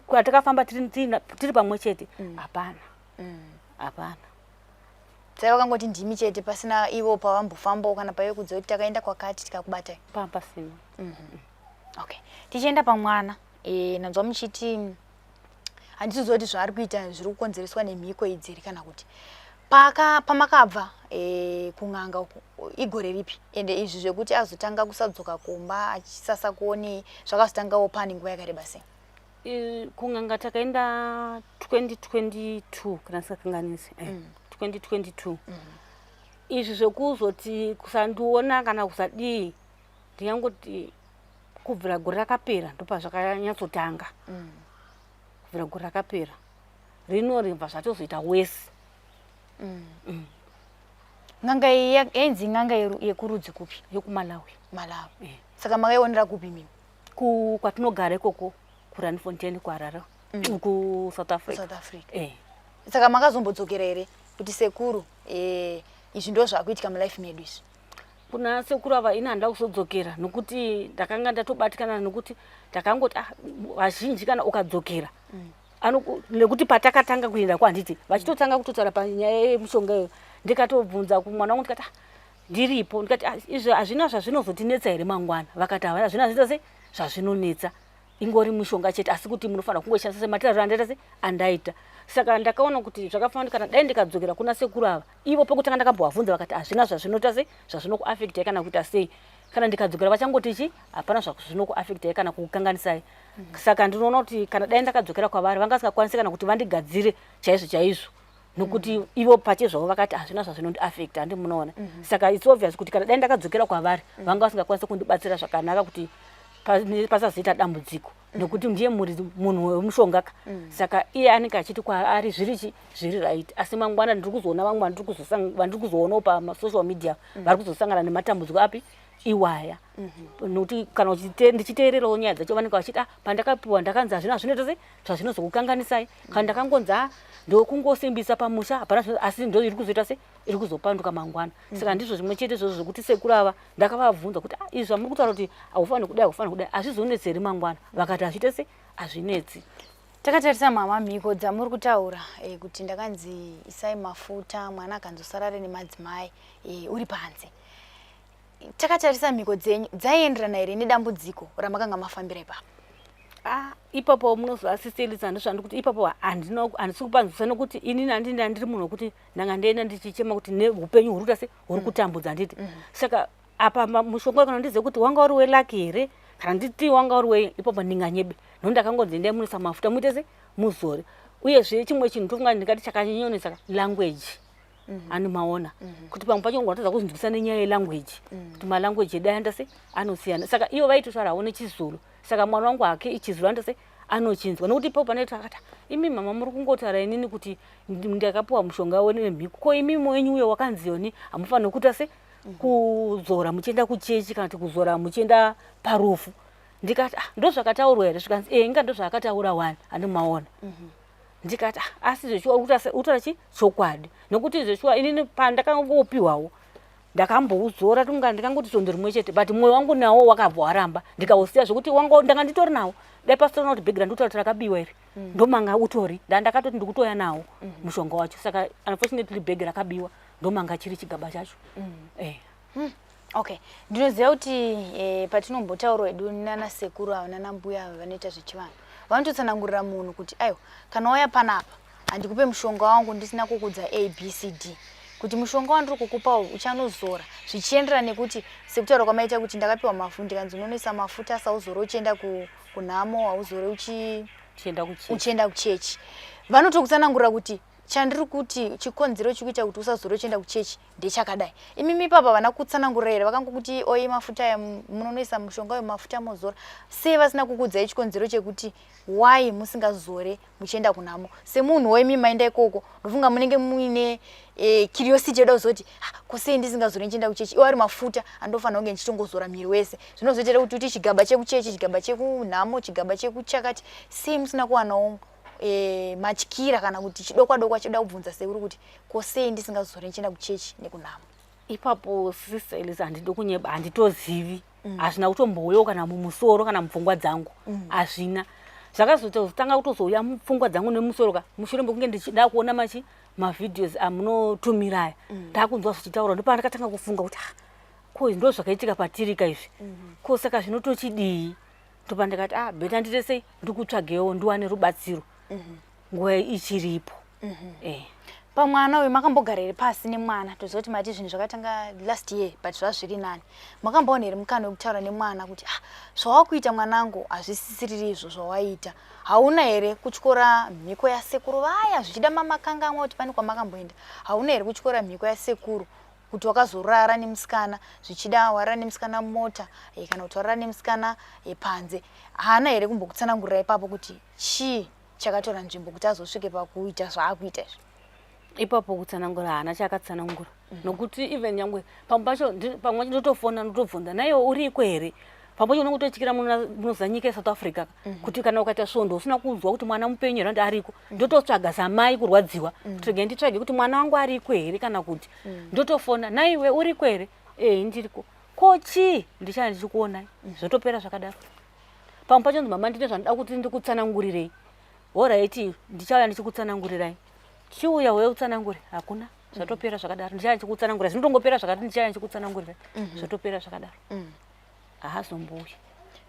kwatakafamba tiri pamwe chete, hapana, hapana. Sai vakangoti ndimi chete pasina ivo pavambofambawo kana paive kudziva kuti takaenda kwakati tikakubatai? Pasina. Okay, tichienda pamwana, nanzwa muchiti handisiziva kuti zvaari kuita zviri kukonzereswa nemhiko idzi here kana kuti paka pamakabva kun'anga uku igore ripi? Ende izvi zvekuti azotanga kusadzoka kumba achisasa kuonei zvakazotangawo pane nguva yakareba sei? Kun'anga takaenda 2022 kana ndisingakanganisi, 2022. Izvi zvekuzoti kusandiona kana kusadii ndingangoti kubvira gore rakapera ndopazvakanyatsotanga. Kubvira gore rakapera rino ribva zvatozoita wesi. N'anga iyi yainzi n'anga yekurudzi kupi? YekuMalawi. Malawi. Eh. Saka makaionera kupi mimi? Kwatinogara ikoko kuRandfontein kuHarare. KuSouth Africa. South Africa. Eh. Saka makazombodzokera here kuti sekuru izvi ndo zvakuitika mulife medu izvi? Kuna sekuru ava ini handida kuzodzokera nokuti ndakanga ndatobatikana nokuti ndakangoti vazhinji kana ukadzokera nekuti patakatanga kuenda kwanditi vachitotanga kutotaura panyaya yemushonga iyo, ndikatobvunza kumwana wangu ndikati ndiripo, ndikati izvi hazvina zvazvinozotinetsa here mangwana? Vakati hazvina zvinoita sei zvazvinonetsa, ingori mushonga chete, asi kuti munofanira kungoshandisa sematiriro andaita se andaita. Saka ndakaona kuti zvakafanana kana dai ndikadzokera kuna sekuru ava, ivo pekutanga ndakambovabvunza vakati hazvina zvazvinoita sei zvazvinokuafectai kana kuita sei, kana ndikadzokera vachangoti chi hapana zvazvinokuafectai kana kukukanganisai. Saka ndinoona kuti kana dai ndakadzokera kwavari vanga vasingakwanisi kana kuti vandigadzire chaizvo chaizvo, nokuti ivo pache zvavo vakati hazvina zvazvinondiafecta, handi munoona. Saka it's obvious kuti kana dai ndakadzokera kwavari vanga vasingakwanisi kundibatsira zvakanaka kuti pasazoita dambudziko, nokuti ndiye munhu wemushonga ka. Saka iye anenge achiti kwaari zviri zviri right, asi mangwana ndiri kuzoona vamwe vandiri kuzoonawo pasocial media vari kuzosangana nematambudziko api iwaya. Nokuti kana ndichiteererawo nyaya dzacho vanenge vachiti pandakapiwa ndakanzi hazvina zvinoita sei zvazvinozokukanganisai, kana ndakangonzi ndokungosimbisa pamusha hapana, asi ndo iri kuzoita sei iri kuzopanduka mangwana. Saka ndizvo zvimwe chete izvozvo zvekuti sekuru ava ndakavabvunza kuti izvi zvamuri kutaura kuti haufaniri kudai haufaniri kudai hazvizonetsi here mangwana? Vakati hazviite sei hazvinetsi. Takatarisa mama mhiko dzamuri kutaura kuti ndakanzi isai mafuta mwana akanzosarare nemadzimai uri panze. Takatarisa mhiko dzenyu dzaienderana here nedambudziko ramakanga mafambira ipapo? Ipapo munozoasiselisa ndozvandiri kuti ipapo handisi kupanzwisa nokuti inini handini ndiri munhu wekuti ndanga ndienda ndichichema kuti neupenyu huri kuita se huri kutambudza handiti. Saka apa mushonga kana ndizive kuti wanga uri welaki here kana nditi wanga uri wei, ipapo ndinganyebe nokuti ndakangonzi endai munoisa mafuta muite se muzore. Uyezve chimwe chinhu tofunga ndingati chakanyanyonetsa language. Ani maona kuti pamwe pacho ungatadza kuzvinzwisa nenyaya yelanguage, kuti malanguage edu ayanda se anosiyana. Saka ivo vaitotaurawo nechiZulu, saka mwana wangu hake ichiZulu anoita se anochinzwa, nokuti ipapo panoita akati imi mama muri kungotaura inini kuti ndakapiwa mushonga nemhiko, ko imi wenyu uyo wakanziyoni hamufaniri kuita se kuzora muchienda kuchechi kana kuti kuzora muchienda parufu. Ndikati ndozvakataurwa here? Zvikanzi inga ndozvaakataura wani, handi maona. Ndikati asi zveshuwa utaura chi chokwadi, nokuti zveshuwa inini pandakangopiwawo ndakambouzora tunga ndikangoti svondo rimwe chete, but mwoyo wangu nawo wakabva waramba ndikausiya, zvekuti wanga ndanga nditori nawo dai pasitorina kuti bhegi randikutaura kuti rakabiwa iri ndomanga utori ndakatoti ndikutoya nawo mushonga wacho. Saka unfortunately bhegi rakabiwa ndomanga chiri chigaba chacho. Okay, ndinoziva kuti patinombotaura hedu nana sekuru ava nana mbuya ava vanoita zvechivanhu vanototsanangurira munhu kuti aiwa kana wauya panapa handikupe mushonga wangu ndisina kukudza ABCD, kuti mushonga wandiri kukupa uyu uchanozora zvichienderana nekuti sekutaura kwamaita kuti ndakapiwa mafu ndikanzi unonoisa mafuta asi hauzore uchienda kunhamo, hauzore uchienda kuchechi. Vanotokutsanangurira kuti chandiri kuti chikonzero chikuita kuti usazore uchienda kuchechi ndechakadai. Imimi ipapa vana kutsanangurira here? Vakangokuti oyi mafuta aya munonoisa mushonga uyu mafuta mozora, sei vasina kukudzai chikonzero chekuti why musingazore muchienda kunhamo? Semunhu woimi maenda ikoko ndofunga munenge muine curiosity yoda kuzoti ko sei ndisingazore ndichienda kuchechi, iwo ari mafuta andofanira kunge ndichitongozora miri wese? Zvinozoitira kuti uti chigaba chekuchechi, chigaba chekunhamo, chigaba chekuchakati, sei musina kuwanawo matyira kana kuti chidokwa dokwa choda kubvunza sekuru kuti ko sei ndisingazore ndichienda kuchechi nekunhamo? Ipapo Sister Elisa handidi kunyeba, handitozivi. Hazvina kutombouyawo kana mumusoro kana mupfungwa dzangu, hazvina. Zvakazotanga kutozouya mupfungwa dzangu nemusoro ka mushure mekunge ndichida kuona machi mavideos amunotumira aya, ndakunzwa zvichitaura, ndopandakatanga kufunga kuti ko ndo zvakaitika patiri ka izvi, ko saka zvinotochidii? Ndopandakati better ndite sei ndikutsvagewo ndiwane rubatsiro nguva ichiripo. Pamwana uyu makambogara here pasi nemwana? Toziva kuti mati zvinhu zvakatanga last year but zvazviri nani. Makamboona here mukana wekutaura nemwana kuti zvawakuita mwanangu hazvisisiriri izvo zvawaita? Hauna here kutyora mhiko yasekuru vaya? Zvichida mamakangamwa kuti pane kwamakamboenda. Hauna here kutyora mhiko yasekuru? Kuti wakazorara nemusikana, zvichida warara nemusikana mumota eh, kana kuti warara nemusikana eh, panze. Haana here kumbokutsanangurira ipapo kuti chii chakatora nzvimbo kuti azosvike pakuita zvaakuita izvi? Ipapo kutsanangura haana chaakatsanangura nokuti even nyangwe pamwe pacho pamwe pacho ndotofona ndotobvunza naiwe uriko here. Pamwe pacho unongototyira munoziva nyika yeSouth Africa kuti kana ukaita svondo usina kunzwa kuti mwana mupenyu here kuti ariko, ndototsvaga samai kurwadziwa kuti regai nditsvage kuti mwana wangu ariko here kana kuti ndotofona naiwe uriko here, ee ndiriko, ko chii ndichaya ndichikuonai, zvotopera zvakadaro. Pamwe pacho nzi mama ndine zvandida kuti ndikutsanangurirei, horaiti ndichauya ndichikutsanangurirai, chiuya uye utsanangure, hakuna, zvatopera zvakadaro. Ndichaya ndichikutsanangurira, zvinotongopera zvakati ndichaya ndichikutsanangurira, zvotopera zvakadaro, haazombouyi.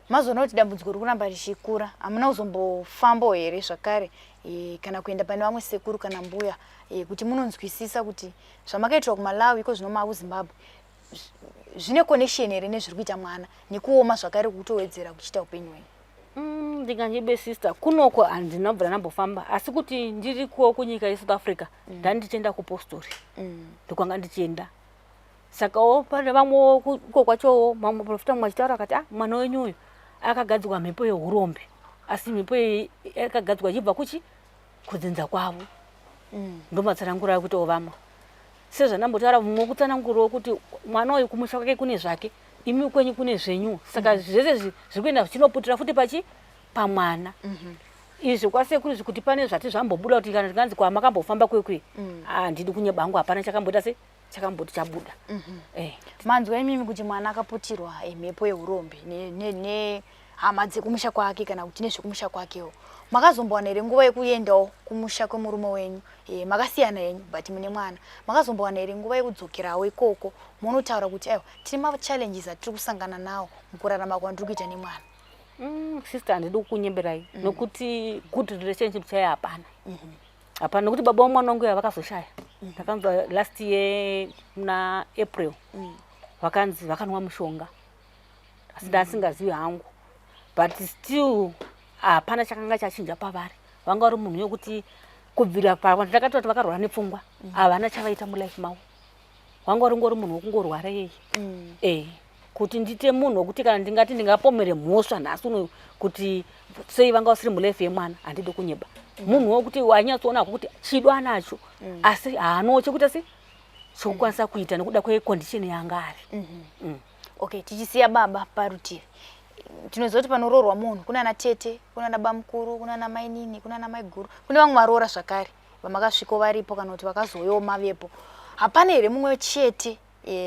Mazoona kuti dambudziko riri kuramba richikura, hamuna kuzombofambawo here zvakare kana kuenda pane vamwe sekuru kana mbuya kuti munonzwisisa kuti zvamakaitirwa kuMalawi iko zvino maakuZimbabwe zvine connection here nezviri kuita mwana nekuoma zvakare kutowedzera kuchiita upenyu hwenyu? Ndinganyibe sister, kunoko handina kubvira ndambofamba, asi kuti ndiriko kunyika yeSouth Africa ndandichienda kupostori, ndokwanga ndichienda. Sakawo pane vamwewo uko kwachowo mamwe profita mumwe achitaura akati, ah, mwana wenyu uyu akagadzirwa mhepo yeurombe, asi mhepo iyi yakagadzirwa ichibva kuchi kudzinza kwavo. Ndomatsananguro akuitawo vamwe sezvandambotaura, mumwe kutsanangurawo kuti mwana uyu kumusha kwake kune zvake, imi kwenyu kune zvenyu, saka zvese zviri kuenda zvichinoputira futi pachi pamwana. Izvi kwasekuru izvi kuti pane zvati zvambobuda kuti kana tinganzi kwamakambofamba kwekwe, handidi kunyeba hangu, hapana chakamboita se chakamboti chabuda. Manzwa imimi kuti mwana akaputirwa mhepo yeurombe nehama dzekumusha kwake kana kuti nezvekumusha kwakewo. Makazombowana here nguva yekuendawo kumusha kwemurume wenyu? Makasiyana henyu but mune mwana. Makazombowana here nguva yekudzokerawo ikoko munotaura kuti aiwa, tine machallenges atiri kusangana nawo mukurarama kwandiri kuita nemwana? Sister, handidi kukunyeberai nokuti good relationship chaiyo hapana, hapana, nokuti baba vamwana wangu vakazoshaya. Ndakanzwa last year muna April vakanzi vakanwa mushonga, asi ndasingazivi hangu, but still hapana chakanga chachinja pavari. Vanga vari munhu wekuti kubvira ndakatoti vakarwara nepfungwa, havana chavaita mulife mavo. Vanga vari ngori munhu wekungorwara iyeye. Kuti ndite munhu wekuti kana ndingati ndingapomere mhosva nhasi uno kuti sei vanga vasiri mulife yemwana, handidi kunyeba. Munhu wekuti wanyatsoona kuti chido anacho, asi haanawo chekuita se chokukwanisa kuita nekuda kwecondition yaanga ari. Okay, tichisiya baba parutivi, tinoziva kuti panoroorwa munhu kuna ana tete, kuna ana bamukuru, kuna ana mainini, kuna ana maiguru, kune vamwe varoora zvakare vamakasviko varipo kana kuti vakazouyawo mavepo. Hapana here mumwe chete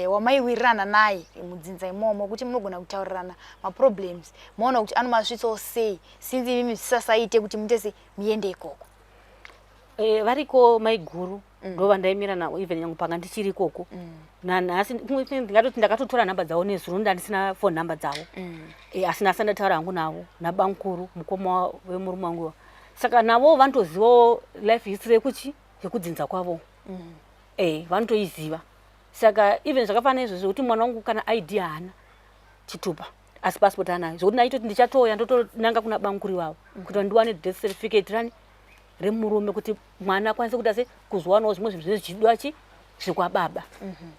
wamaiwirirana naye mudzinza imomo kuti munogona kutaurirana maproblems, maona kuti anomasvitsawo sei, sinzi imimi zvisasaite kuti muite sei muende ikoko? Variko maiguru, ndo vandaimira navo even nyange panga ndichiri ikoko. Nanhasi ndingatoti ndakatotora nhamba dzavo nezuro, ndandisina phone number dzavo. Asi nhasi ndataura hangu navo nabamukuru, mukoma wemurume wangu. Saka navo vanotozivawo life history yekuchi yekudzinza kwavo. Vanotoiziva. Saka even zvakafanana izvozvo zvekuti mwana wangu kana ID haana, chitupa, asi passport anayo, zvekuti ndaitoti ndichatouya ndotonanga kuna bamukuru ivavo kuti ndiwane death certificate rani remurume, kuti mwana akwanise kuita se kuzowanawo zvimwe zvinhu zvinenge zvichidiwa chi zvekwababa.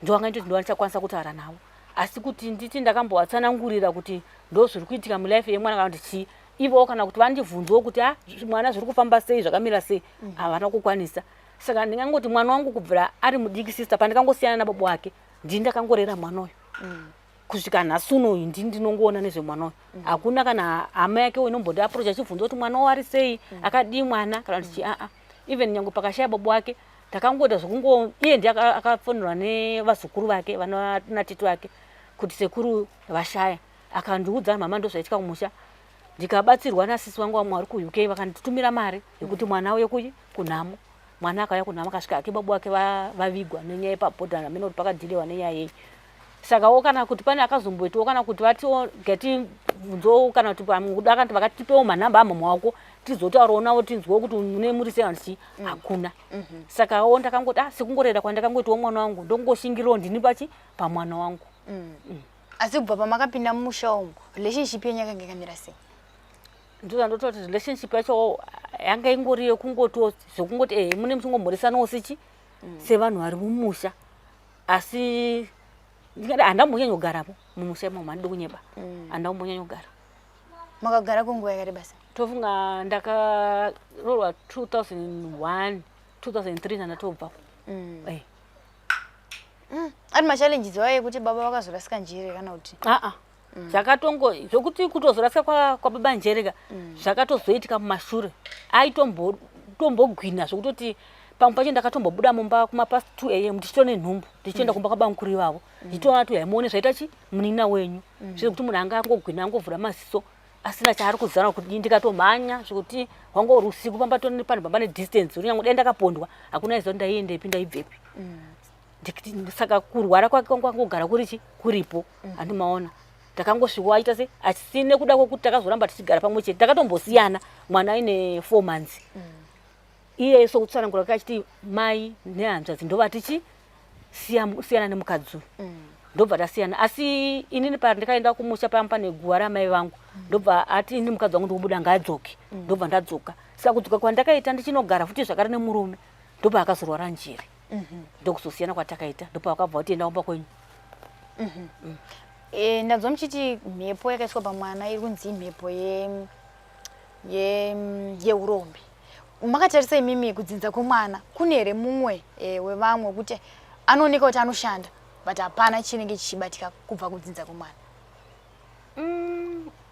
Ndowanga nditoti ndo ndichakwanisa kutaura navo, asi kuti nditi ndakambovatsanangurira kuti ndo zviri kuitika mulife yemwana kana kuti chii, ivowo kana kuti vandibvunzewo kuti a mwana zviri kufamba sei, zvakamira sei, havana kukwanisa. Saka ndingangoti mwana wangu kubvira ari mudiki, sister, pandikangosiyana nababa wake, ndini ndakangorera mwana uyu kusvika nhasi unoyu. Ndini ndinongoona nezvemwana uyu. Hakuna kana hama yake inomboti approach achibvunza kuti mwana wari sei, akadii mwana kana kuti chii, aa. Even nyange pakashaya baba wake, takangoita zvekungo iye ndiye akafonerwa nevazukuru vake vana natete vake kuti sekuru vashaya. Akandiudza, mama, ndozvaitika kumusha. Ndikabatsirwa nasisi vangu vamwe vari kuUK, vakanditumira mari yekuti mwana auye kuyi kunhamo. Mwana akauya kunhamo, akasvika ake baba wake vavigwa nenyaya yepabhodha, hameno kuti pakadhilewa nenyaya yei. Sakawo kana kuti pane akazomboitawo kana kuti vatiwo gatibvunzewo kana kuti pamwe kuda kana kuti vakatipewo manhamba amama wako tizotaurawo navo tinzwewo kuti mune muri sei kana kuti chii, hakuna. Sakawo ndakangoti ah, sekungorera kwandakangoitawo mwana wangu, ndongoshingirirawo ndini pachi pamwana wangu. Asi kubva pamakapinda mumusha umu, relationship yenyu yakanga yakamira sei? Ndozvandototi relationship yacho yanga ingori yekungotiwo zvekungoti ehe, mune muchingomhoresanawo sechi sevanhu vari mumusha. Asi ndingada handina kumbonyanyogarapo mumusha imomo, handidi kunyeba. Handina kumbonyanyogara. Makagara kwenguva yakareba sei? Tofunga ndakaroorwa 2001, 2003 ndandatobva. Eh. Ari machallenges wayo ekuti baba vakazorasika njere kana kuti? Aa, zvakatongo zvokuti kutozorasika kwababa njereka zvakatozoitika mumashure. Aitombogwina zvekutoti pamwe pacho ndakatombobuda mumba kumapast 2 am ndichitone nhumbu, ndichitoenda kumba kwabamukuru ivavo, ndichitoona kuti haimuone zvaita chi munin'ina wenyu. Zvekuti munhu anga angogwina, angovhura maziso asina chaari kuzana kuti ndikatomhanya zvekuti wanga uri usiku pamba toni panhu pamba nedistance uri nyange dai ndakapondwa hakuna aiziva kuti ndaiendepi, ndaibvepi. Saka kurwara kwake kwanga kwangogara kuri chi kuripo. Handimaona takangosvika aita se asi nekuda kwekuti takazoramba tichigara pamwe chete, takatombosiyana mwana aine 4 months. Iye sokutsanangura kwake achiti mai nehanzvadzi ndovati chi siyana nemukadzi uyu. Ndobva tasiyana, asi inini pandikaenda kumusha pamba pane guva ramai vangu, ndobva ati ini mukadzi wangu ndikubuda, ngaadzoke. Ndobva ndadzoka. Saka kudzoka kwandakaita ndichinogara futi zvakare nemurume, ndobva akazorwara njere. Ndokuzosiyana kwatakaita, ndopa vakabva kuti enda kumba kwenyu. Ndanzwa muchiti mhepo yakaiswa pamwana iri kunzi imhepo yeurombe. Makatarisa imimi kudzinza kwemwana, kune here mumwe wevamwe wekuti anooneka kuti anoshanda but hapana chinenge chichibatika kubva kudzinza kwemwana?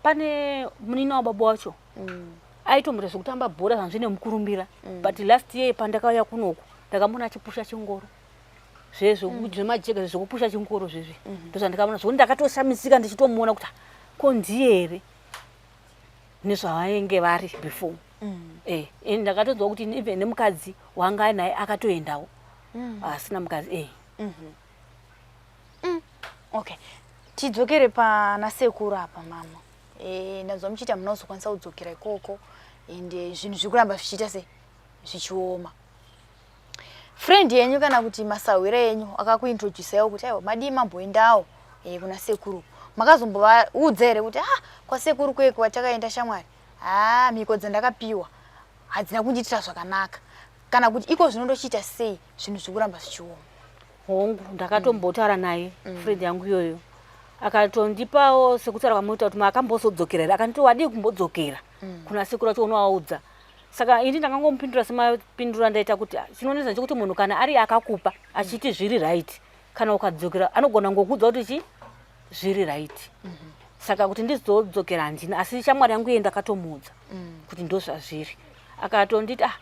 Pane munini wababa wacho aitomboita zvekutamba bhora zvangu zvine mukurumbira, but last year pandakauya kunoku ndakamuona achipusha chingoro zvezvo zvemajega zvekupusha chingoro zvezvi. Ndozvandikaona zvokuti ndakatoshamisika ndichitomuona kuti, "Ah, ko ndiye here nezvavainge vari before?" And ndakatonzwa kuti even nemukadzi wanga ainaye akatoendawo, asina mukadzi. Okay, tidzokere pana sekuru apa mama. Ndanzwa muchiita hamuna kuzokwanisa kudzokera ikoko and zvinhu zviri kuramba zvichiita sei, zvichioma. Friend yenyu kana kuti masahwira enyu akakuintroducaiwo kuti aiwa, madii mamboendawo kuna sekuru, makazombovaudza here kuti ah, kwasekuru kweko kwatakaenda shamwari, ha, mhiko dzandakapiwa hadzina kundiitira zvakanaka, kana kuti iko zvino ndochiita sei, zvinhu zviri kuramba zvichioma? Hongu, ndakatombotaura naye friend yangu iyoyo, akatondipawo sekutaura kwamuita kuti makambozodzokera here, akanditi wadii kumbodzokera kuna sekuru acho unovaudza. Saka ini ndakangomupindura semapindura ndaita kuti, ah, chinonetsa ndechekuti munhu kana ari akakupa achiti zviri right, kana ukadzokera anogona ngokuudza kuti chi zviri right. Saka kuti ndizodzokera handina, asi shamwari yangu iye ndakatomuudza kuti ndo zvazviri. Akatonditi ah,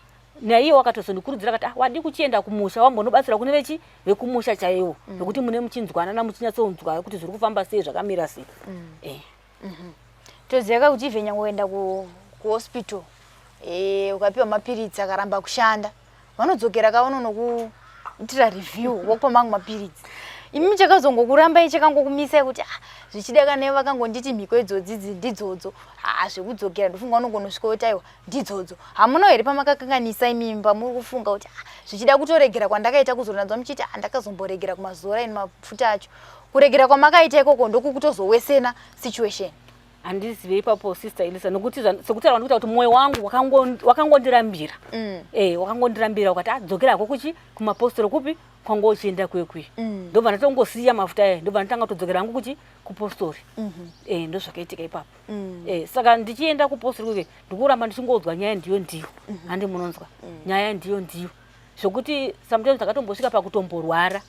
naiye wakatozondikurudzira akati, ah, wadii kuchienda kumusha wambonobatsira kune vechi vekumusha chaiwo, nekuti mune muchinzwanana, muchinyatsonzwa kuti zviri kufamba sei, zvakamira sei. Toziva ka kuti even nyange ukaenda kuhospital, ukapiwa mapiritsi akaramba kushanda, vanodzokera ka vanonokuitira review, vokupa mamwe mapiritsi. Imi chakazongokurambai, chakangokumisai kuti ah, zvichida kana vakangonditi mhiko idzodzi idzi ndidzodzo, ha, zvekudzokera ndofunga unongonosvika kuti aiwa, ndidzodzo. Hamunawo here pamakakanganisa imimi pamuri kufunga kuti ah, zvichida kutoregera kwandakaita kuzoranzwa muchiti ah, ndakazomboregera kumazora ini mafuta acho, kuregera kwamakaita ikoko ndokukutozowesena situation? Handizive ipapo, Sister Elisa, nokuti sekutaura kwandikuita kuti mwoyo wangu wakangondirambira. Wakangondirambira ukati adzokera hako kuchi kumapostori kupi kwanga uchienda kwekwi. Ndobva ndatongosiya mafuta aya, ndobva ndatanga kutodzokera hangu kuchi kupostori. Ndo zvakaitika ipapo. Saka ndichienda kupostori kwekwe ndikuramba ndichingoudzwa nyaya ndiyo ndiyo. Handi munonzwa nyaya ndiyo ndiyo, zvokuti sometimes ndakatombosvika pakutomborwara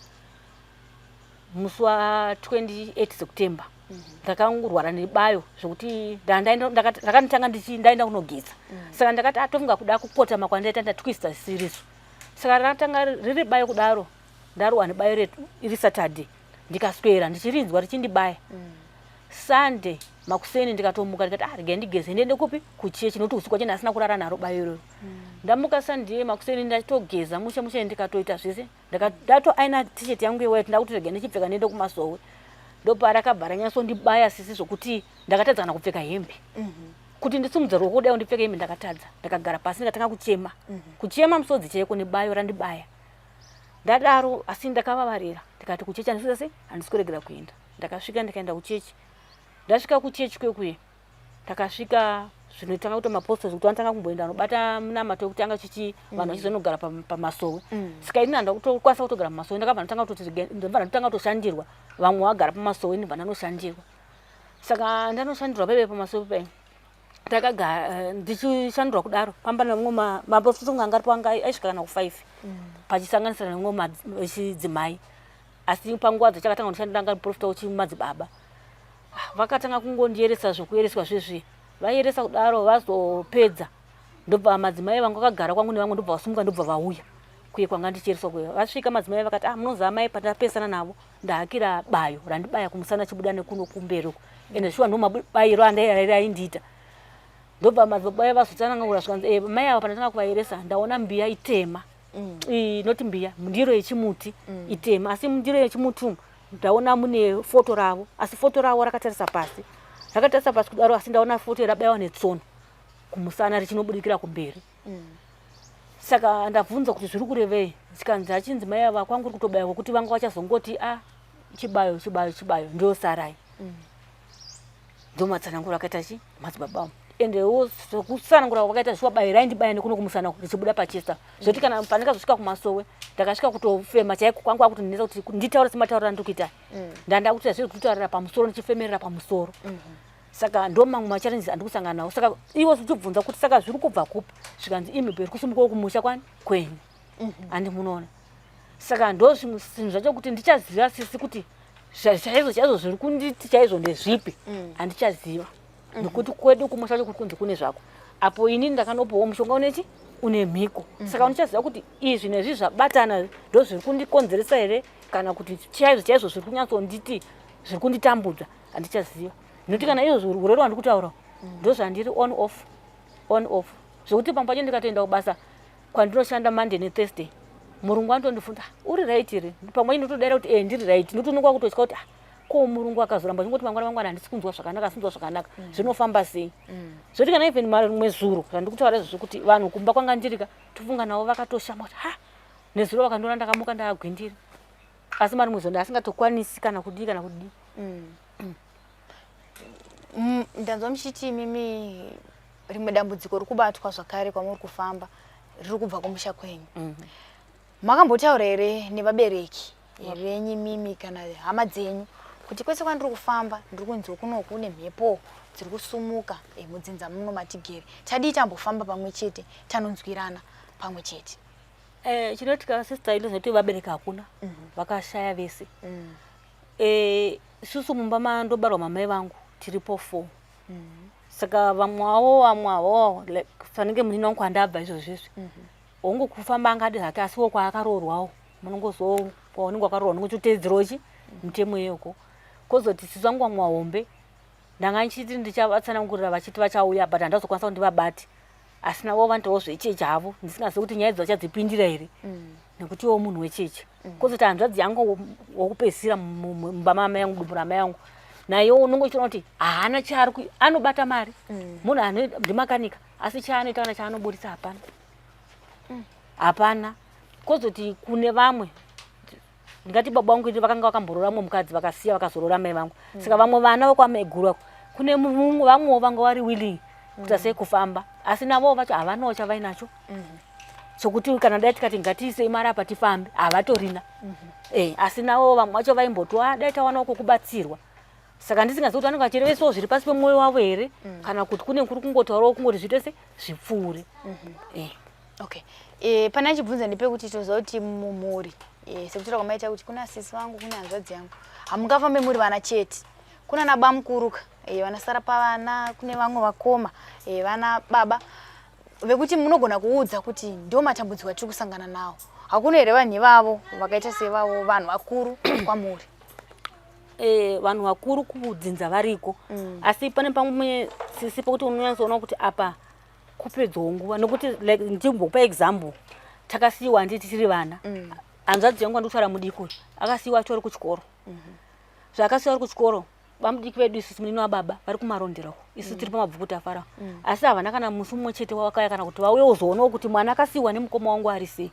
musi wa28 September. Ndakangorwara nebayo zvokuti ndakanditanga ndaenda kunogeza. Saka ndakati atofunga kuda kukotama kwandaita ndatwista zisirizo. Saka rakatanga riri bayo kudaro, ndarohwa nebayo retu iri Saturday, ndikaswera ndichirinzwa richindibaya. Sunday makuseni ndikatomuka ndikati, ah, regai ndigeze ndiende kupi, kuchechi, nokuti usiku wacho ndasina kurara naro bayo iroro. Ndamuka Sunday makuseni, ndatogeza mushe mushe, ndikatoita zvese, ndatoaina T-shirt yangu yewhite, ndakuti regai ndichipfeka ndiende kumasowe. Ndoparakabva ranyatsondibaya sisi, zvokuti ndakatadza kana kupfeka hembe. Kuti ndisimudze ruoko kudai ndipfeke hembe ndakatadza. Ndakagara pasi ndikatanga kuchema, kuchema musodzi chaiko nebayo randibaya. Ndadaro asi ndakavavarira, ndikati kuchechi handisi sei, handisi kuregera kuenda. Ndakasvika ndikaenda kuchechi. Ndasvika kuchechi kwekuye ndakasvika. zvinotanga kuita mapostori kuti vanotanga kumboenda vanobata munamato wekutanga chichi vanhu vachizonogara pamasowe. Saka ini handa kutokwanisa kutogara pamasowe, ndakabva ndatanga kutoti ndobva ndatanga kutoshandirwa, vamwe vagara pamasowe, ndobva ndanoshandirwa. Saka ndanoshandirwa paive pamasowe pai ndakagara ndichishandirwa kudaro pamba nemamwe mapostori anga aripo anga aisvika kana ku5, pachisanganisira nemumwe wechidzimai. Asi panguva dzachakatanga kundishandira anga muprofita wechimadzibaba. Vakatanga kungondiyeresa zvokuyeresa zvezvi, vaieresa kudaro, vazopedza ndobva madzimai vangu vakagara kwangu nevamwe ndobva vasumuka, ndobva vauya kuye kwanga ndichiereswa kuye. Vasvika madzimai vakati, ah, munoziva mai, pandapesana navo ndahakira bayo randibaya kumusana chibuda nekuno kumberi uku, ende shuwa ndo mabayiro andaindiita. Ndobva madzibaba vazotsanangura zvikanzi, eh, mai ava pandatanga kuvaeresa ndaona mbiya itema, inoti mbiya ndiro yechimuti itema, asi ndiro yechimuti umu ndaona mune foto ravo, asi foto ravo rakatarisa pasi, rakatarisa pasi kudaro, asi ndaona foto rabayiwa netsono kumusana richinobudikira kumberi. Saka ndabvunza kuti zviri kurevei, chikanzi achinzi mai ava kwangu uri kutobaya kwekuti vanga vachazongoti a chibayo chibayo chibayo ndosarai. Ndomatsananguro akaita chi madzibaba angu, endewo sekutsanangura kwakaita zviwa bayo raindibaya nekuno kumusana richibuda pachesta, zvekuti kana pandakazosvika kumasowe ndakasvika kutofema chaiko kwangu akutondinetsa kuti nditaure sematauriro andiri kuita. Ndanda kuita zvekutaurira pamusoro ndichifemerera pamusoro. Saka ndo mamwe machallenges andiri kusangana nawo. Saka iwo uchibvunza kuti saka zviri kubva kupi, zvikanzi imhepo iri kusumukawo kumusha kwani kwenyu. Handi munoona, saka ndo zvimwe zvinhu zvacho kuti ndichaziva sisi kuti chaizvo chaizvo zviri kunditi chaizvo ndezvipi, handichaziva, nekuti kwedu kumusha kwacho kuri kunzi kune zvako, apo inini ndakanopiwawo mushonga unechi une mhiko. Saka undichaziva kuti izvi nezvi zvabatana ndo zviri kundikonzeresa here, kana kuti chaizvo chaizvo zviri kunyatsonditi zviri kunditambudza handichaziva, nekuti kana izvo urwere hwandiri kutaura ndo zvandiri on off on off, zvekuti pamwe pacho ndikatoenda kubasa kwandinoshanda Monday neThursday, murungu anotondibvunza, "Ah, uri right here?" Pamwe ndinotodaira kuti e ndiri right, ndotononga kutotya kuti, ah, ko murungu akazoramba chingoti mangwana mangwana handisi kunzwa zvakanaka, handisi kunzwa zvakanaka, zvinofamba sei? Zvoti kana even marimwe zuro zvandiri kutaura izvozvo kuti vanhu kumba kwanga ndirika tofunga navo vakatoshama kuti ha nezuro vakandiona ndakamuka ndaagwindira, asi marimwe zuro ndaasingatokwanisi kana kudii kana kudii. Ndanzwa muchiti imimi rimwe dambudziko riri kubatwa zvakare kwamuri kufamba riri kubva kumusha kwenyu. Makambotaura here nevabereki venyu imimi kana hama dzenyu kuti kwese kwandiri kufamba ndiri kunzwa kuno kune mhepo dziri kusumuka mudzinza muno matigere, tadii tambofamba pamwe chete tanonzwirana pamwe chete? Chinoitika sister, inozoti vabereki hakuna, vakashaya vese. Isusu mumba mandobarwa mamai vangu tiripo four. Saka vamwe vavo, vamwe avo like fanenge munini wangu kwandabva izvozvo izvi, hongu kufamba angadi hake, asiwo kwaakaroorwawo munongozo kwaunenge wakaroorwa unenge uchitevedzerawo chi mutemo iyoko. Kozoti sisi vangu vamwe vahombe ndanga ndichiti ndichavatsanangurira vachiti vachauya, but handazokwanisa kuti ndivabate, asi navo vanoitawo zvechechi havo, ndisingazivi kuti nyaya idzo vachadzipindira here, nekutiwo munhu wechechi. Kozoti hanzvadzi yangu wokupedzisira mumba mamai yangu, dumbu ramai yangu, naye unonge uchiona kuti haana chaari anobata mari, munhu ane ndimakanika, asi chaanoita kana chaanoburitsa hapana, hapana. Kozoti kune vamwe, ndingati baba vangu vakanga vakamborora mumwe mukadzi vakasiya vakazorora mai vangu. Saka vamwe vana vokwamaiguru ako kune vamwewo vanga vari willing kuita sei kufamba, asi navowo vacho havanawo chavainacho chokuti kana dai tikati ngatiisei mari apa tifambe, havatorina. Asi navo vamwe vacho vaimboti, "Ah, dai tawanawo kwokubatsirwa." Saka ndisingazivi kuti vanenge vachirevesawo zviri pasi pemwoyo wavo here, kana kuti kune kuri kungotaurawo kungoti zviite se zvipfuure. Okay, pane achibvunza ndepekuti toziva kuti mumhuri, sekutaura kwamaita kuti kuna sisi vangu, kune hanzvadzi yangu, hamungafambe muri vana chete, kuna nabamukuruka, vanasara pavana, kune vamwe vakoma, vana baba vekuti munogona kuudza kuti ndo matambudziko atiri kusangana nawo. Hakuna here vanhu ivavo vakaita sevavo, vanhu vakuru kwamuri? Vanhu vakuru kudzinza variko, asi pane pamwe sisi pekuti unonyatsoona kuti apa kupedzawo nguva, nekuti like ndichimbokupa example, takasiyiwa handiti tiri vana, hanzvadzi yangu andikutaura mudiki uyu akasiyiwa achitori kuchikoro. Zvaakasiyiwa ari kuchikoro, vamudiki vedu isusu, munini wababa vari kumarondera uko, isu tiri pamabvuku tafara, asi havana kana musi mumwe chete wakauya kana kuti vauye uzoonawo kuti mwana akasiyiwa nemukoma wangu ari sei,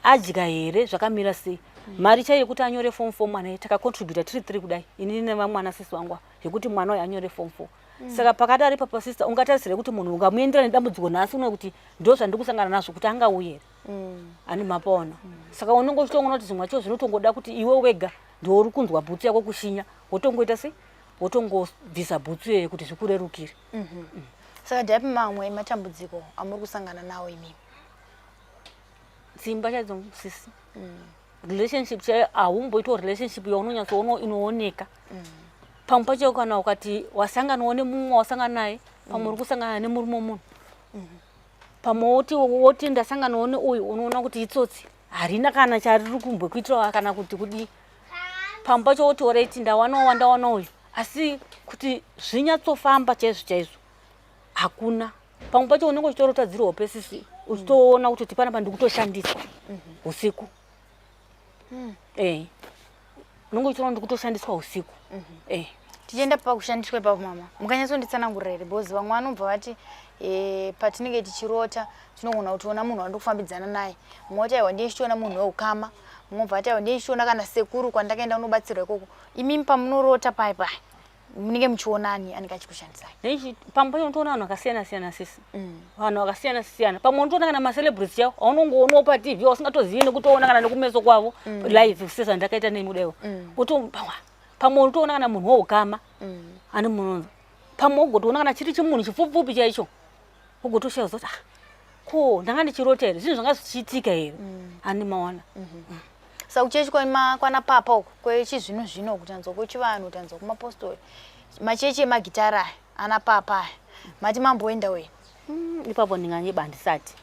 adya here, zvakamira sei. Mari chaiyo yekuti anyore form four mwana takacontributa tiri three kudai, inini nevamwana sisi vangu ava, yekuti mwana uyu anyore form four. Saka pakadaro ipapo sister, ungatarisire kuti munhu ungamuendera nedambudziko nhasi uno kuti ndo zvandiri kusangana nazvo kuti angauye here? Ani mapaona? Saka unenge uchitoona kuti zvimwe zvacho zvinotongoda kuti iwe wega ndiwe uri kunzwa bhutsu yako kushinya, wotongoita sei, wotongobvisa bhutsu iyoyo kuti zvikurerukire. Saka ndapi mamwe ematambudziko amuri kusangana nawo imimi? Dzimba chaidzo sisi, relationship chaiyo haumboitawo relationship yaunonyatsoona inooneka. Pamwe pacho kana ukati wasanganawo nemumwe wasangana naye, pamwe uri kusangana nemurume wemunhu, pamwe woti ndasanganawo neuyu, unoona kuti itsotsi, harina kana chariri kumbokuitirawo kana kuti kudii. Pamwe pacho woti alright, ndawanawo wandawana uyu, asi kuti zvinyatsofamba chaizvo chaizvo hakuna. Pamwe pacho unenge uchitorota dziri hope sisi, uchitoona kuti panapa ndikutoshandiswa usiku. Unenge uchitoona ndikutoshandiswa usiku. Tichienda pakushandiswa ipapo, mama, mukanyatsonditsanangurira here? Because vamwe vanobva vati patinenge tichirota tinogona kutoona munhu wandiri kufambidzana naye. Mumwe wati aiwa, ndiye ndichitoona munhu weukama. Mumwe bva ati aiwa, ndiye ndichitoona kana sekuru kwandakaenda kunobatsirwa ikoko. Imimi pamunorota pai pai munenge muchionani anenge achikushandisai? Pamwe pacho unotoona vanhu vakasiyana siyana sisi, vanhu vakasiyana siyana. Pamwe unotoona kana macelebrities chavo aunongoonawo paTV, ausingatozivi nekutoona kana nekumeso kwavo live, sezvandakaita nemi kudaiwo. Pamwe unotoona kana munhu weukama ane munonza. Pamwe ugotoona kana chiri chimunhu chipfupfupi chaicho, ugotoshaya kuti ah, ko ndanga ndichirota here, zvinhu zvanga zvichiitika here? Ani mawana? Saka kuchechi kwana papa uku kwechizvino zvino, kutanzwa kwechivanhu, kutanzwa kumapostori, machechi emagitara aya ana papa aya, mati mamboenda wena? Ipapo ndinganyeba, handisati.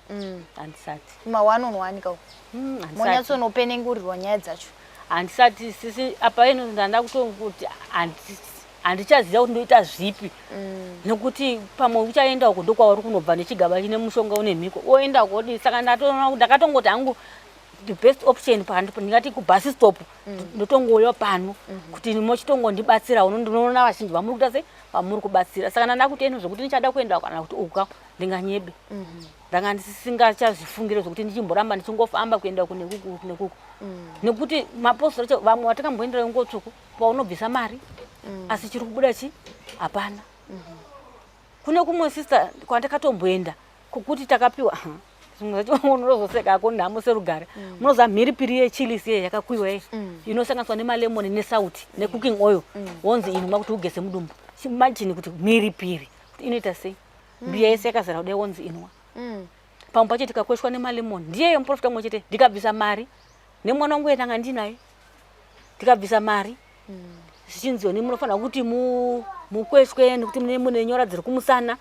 Handisati. Kuma one on one kauku? Handisati. Monyatsonopenengurirwa nyaya dzacho? Handisati sisi. Apa ino ndanda kutokuti handichaziva kuti ndoita zvipi, nekuti pamwe uchaenda uko ndokwauri kunobva nechigaba chine mushonga une mhiko, oenda uko odii? Saka ndakatongoti hangu the best option ndingati kubus stop, ndotongouya pano kuti mochitongondibatsira. Ndinoona vazhinji vamuri kuita sei, vamuri kubatsira. Saka ndanda kuti eno zvokuti ndichada kuenda kana kuti uka ndinganyebe, ndanga ndisingachazvifungire zvokuti ndichimboramba ndichingofamba kuenda uku nekuku nekuku, nekuti mapostori acho vamwe vatakamboendera nguo tsvuku, paunobvisa mari asi chiri kubuda chi hapana. Kune kumwe sister kwandakatomboenda kokuti takapiwa zvimwe zvacho, unozoseka ako nhamo serugare. Munoziva mhiripiri yechilisi iye yakakuyiwa iyi inosanganiswa nemalemoni nesauti necooking oil, wonzi inwa kuti ugeze mudumbu. Imagine kuti mhiripiri kuti inoita sei, mbiya yese yakazara kudai, wonzi inwa. Pamwe pacho tikakweshwa nemalemoni, ndiyeyo muprofita mumwe chete, ndikabvisa mari nemwana wangu yetanga ndinaye, tikabvisa mari zvichinziwa munofanira kuti mukweshwe nekuti mune nyora dziri kumusana.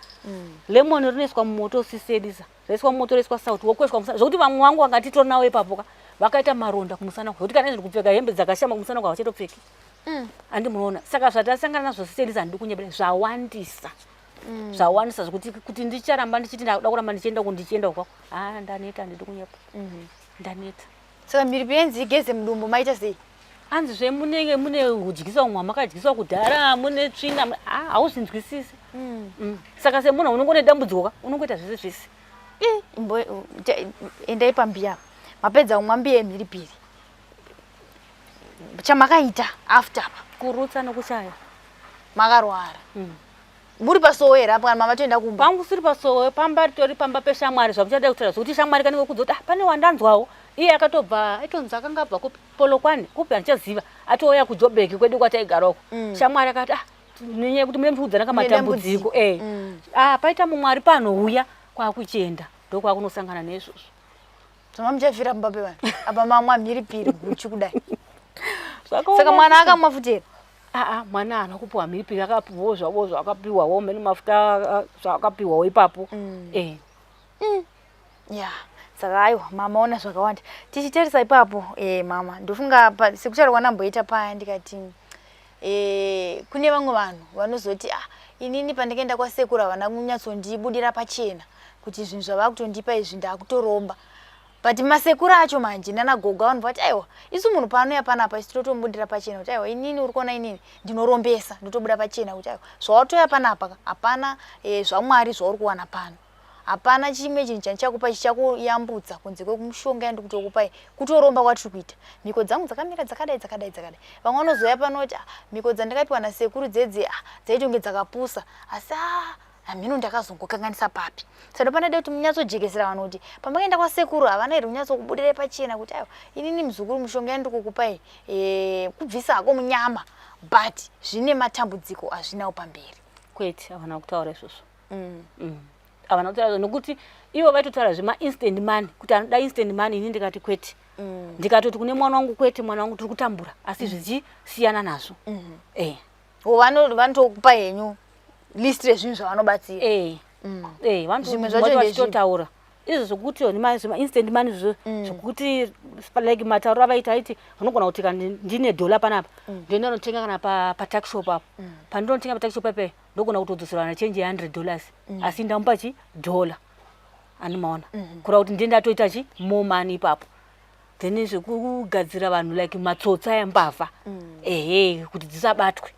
Lemoni rinoiswa mumoto sisedisa, raiswa mumoto, raiswa sauti, wokweshwa musana, zvokuti vamwe vangu vangatitori navo ipapo ka vakaita maronda kumusana, zvokuti kana izvi kupfeka hembe dzakashama kumusana kwavachatopfeki. Handi munoona? Saka zvatasangana nazvo sisedisa, handidi kunyebera, zvawandisa, zvawandisa zvokuti kuti ndicharamba ndichiti ndakuda kuramba ndichienda uku ndichienda ukwako, ha, ndaneta, handidi kunyepa, ndaneta. Saka mhiripiri yenzi igeze mudumbu maita sei? Anzi zvemunenge mune kudyiswa umwe makadyiswa kudhara, mune tsvina, hauzvinzwisisi. Saka semunhu unongone dambudziko ka, unongoita zvese zvese. Endai pambiya, mapedza kumwa mbiya yemhiripiri, chamakaita after apa? Kurutsa nokushaya. Makarwara muri pasowe here apo kana mamatoenda kumba? Pangu siri pasowe, pamba ritori pamba peshamwari. Zvamuchada kutaura zvokuti shamwari kanenge kudza kuti ah, pane wandanzwawo, iye akatobva, aitonzi akanga abva kupi, Polokwane kupi handichaziva, atouya kuJobek kwedu kwataigara uko. Shamwari akati ah, nenyaya yekuti mune muchiudzana kamatambudziko ah, paita mumwe ari panouya, kwakuchienda ndokwakunosangana neizvozvo. Zvama muchafira mumba pevanhu apa mamwa mhiripiri guchu kudai. Saka mwana akamwa futi here? Aa, mwana haana kupiwa mhiripiri, akapiwawo zvavo zvakapiwawo mene mafuta, ah, zvakapiwawo ipapo. Ya, saka aiwa mama, ona zvakawanda tichitarisa ipapo. Mama, ndofunga sekutaura kwandamboita paya, ndikati kune vamwe vanhu vanozoti ah, inini pandikaenda kwasekuru havana kunyatsondibudira pachena kuti zvinhu zvava kutondipa izvi ndakutoromba. But masekuru acho manje nanagogo vanobva vati aiwa, isu munhu paanouya panapa isu totomubudira pachena kuti aiwa, inini uri kuona inini ndinorombesa, ndotobuda pachena kuti aiwa, zvawatoya panapa ka hapana zvamwari zvauri kuwana pano. Hapana chimwe chinhu chandichakupa chichakuyambutsa kunze kwekumushonga yandikutokupai, kutoromba kwatiri kuita. Mhiko dzangu dzakamira dzakadai dzakadai dzakadai. Vamwe vanozouya pano kuti ah, mhiko dzandakapiwa nasekuru dzedze ah, dzaitonge dzakapusa asi ah, hamheno ndakazongokanganisa papi. Saka ndopanoda kuti munyatsojekesera vanhu kuti pamakaenda kwasekuru havana here kunyatsokubudirai pachena kuti aiwa inini muzukuru mushonga yandiri kukupai e, kubvisa hako munyama but zvine matambudziko azvinawo pamberi. Kwete, havana kutaura izvozvo. Havana kutaura nokuti ivo vaitotaura zvemainstant money kuti anoda instant money, ini ndikati kwete. Ndikatoti kune mwana wangu kwete, mwana wangu tiri kutambura asi zvichisiyana nazvo. Vanotokupa henyu list rezvinhu zvavanobatsira. Zvimwe zvacho vachitotaura izvo zvokuti zvemainstant money izvozvo zvokuti like matauro avaita aiti unogona kuti kana ndine dhola panapa ndoenda notenga kana patuckshop apo, pandinotenga patuckshop apo ndogona kutodzoserwa na change ye$100 asi ndamupa chi dhola, animaona kureva kuti ndiye ndatoita chi more money ipapo. Then zvekugadzira vanhu like matsotsi aya, mbavha, ehe, kuti dzisabatwe,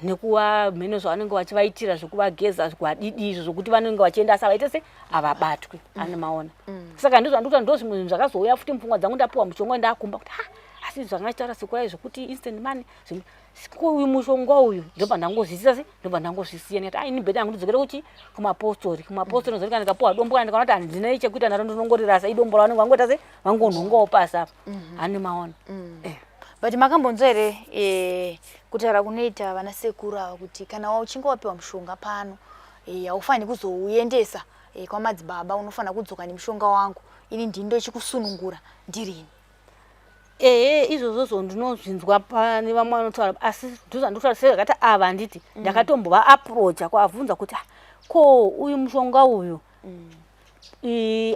nekuva mheno zvavanenge vachivaitira zvekuvageza kwadidi izvo zvokuti vanenge vachienda asi havaite se havabatwe, animaona. Saka ndizvo andikuti ndo zvimwe zvinhu zvakazouya futi mupfungwa dzangu ndapiwa mushonga ndakumba kuti ha, asi zvanga chitaura sekurai zvokuti instant money, uyu mushonga uyu ndobva ndangozvisisa se ndobva ndangozvisiya ndikati ai, ini better yangu ndidzokere kuchi kumapostori. Kumapostori nozoti kana ndikapiwa dombo kana ndikaona kuti handina chekuita naro ndinongorirasa, idombo ravanenge vangoita se vangonhongawo pasi apa, hani maona. But makambonzwa here kutaura kunoita vana sekuru ava kuti kana uchinge wapiwa mushonga pano haufaniri kuzouendesa kwamadzibaba, unofanira kudzoka nemushonga wangu, ini ndini ndochikusunungura ndirini? Ehe, izvozvozvo ndinozvinzwa pane vamwe vanotaura, asi ndozvandikutaura sezvakati ava handiti ndakatombova approacha kuavhunza kuti "Ah, ko uyu mushonga uyu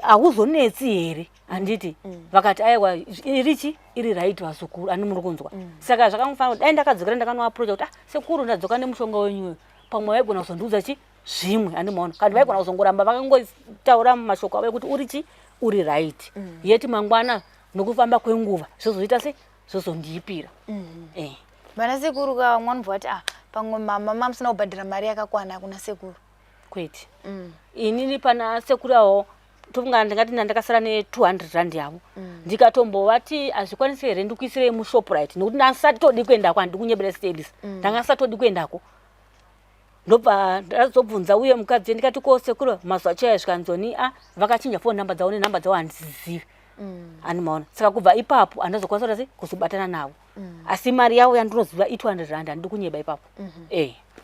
hauzonetsi here?" Handiti vakati aiwa, irichi iri right vazukuru, ani muri kunzwa. Saka zvakangofanira kuti dai ndakadzokera ndakanoapproacha kuti ah, sekuru, ndadzoka nemushonga wenyu uyu, pamwe vaigona kuzondiudza chi zvimwe, handimaona kandi vaigona kuzongoramba vakangotaura mashoko avo ekuti uri chi uri right, yeti mangwana nokufamba kwenguva zvozoita se zvozondiipira. Vana sekuru ka vamwe vanobva vati ah, pamwe mama mamusina kubhadhara mari yakakwana kuna sekuru. Kwete, inini pana sekuru avo tofunga ndingati ndandakasara ne200 rand yavo, ndikatombovati hazvikwanisi here ndikuisirei muShoprite nekuti ndasatodi kuendako, handidi kunyebera stadis, ndanga ndisatodi kuendako. Ndobva ndazobvunza uye mukadzi ndikati ko sekuru mazuva acho aya zvikanzoni a vakachinja phone number dzavo nenhamba dzavo handizizivi, animaona. Saka kubva ipapo handazokwanisa kuita sei kuzobatana navo, asi mari yavo yandinoziva i200 rand, handidi kunyeba ipapo.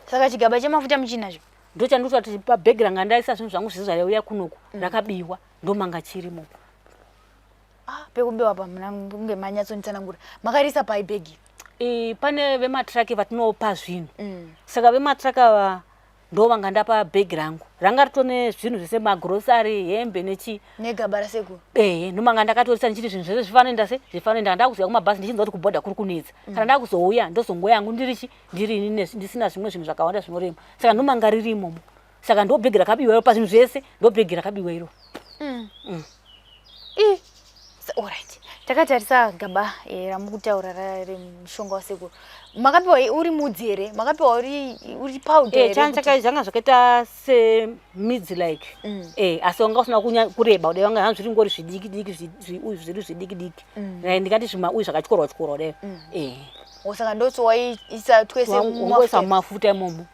Saka chigaba chemafuta muchinacho? Ndochandikuti kuti pabhegi ranga ndaisa zvinhu zvangu zvese zvaiuya kunoku rakabiwa, ndomanga chirimo. Ah, pekubiwa pa muna kunge manyatsonditsanangura, makarisa pai bhegi? Pane vematraki vatinopa zvinhu. Saka vematraki ava ndo vanga ndapa bhegi rangu ranga ritone zvinhu zvese, magrosari, hembe nechi Negaba rasekuru? Ehe, ndomanga ndakatorisa ndichiti zvinhu zvese zvifanoenda se zvifanoenda. Ndakuziva kumabhazi ndichinzwa kuti kubhodha kuri kunetsa, kana ndakuzouya ndozongoya yangu ndirichi ndiri ini ndisina zvimwe zvinhu zvakawanda zvinorema, saka ndomanga riri imomo. Saka ndo bhegi rakabiwa iro pazvinhu zvese, ndo bhegi rakabiwa iro. Ih, alright, takatarisa gaba ramukutaura remushonga wasekuru, makapiwa uri mudzi here, makapiwa uri powder here? Changa zvanga zvakaita semidzi like, asi wanga usina kureba kudai, wanga zvanga zviri ngori zvidiki diki, uyu zviri zvidiki diki. Ndingati zvimauyu zvakatyorwa tyorwa kudai. Oh, saka ndoti waiisa twese Wangoisa mumafuta imomo.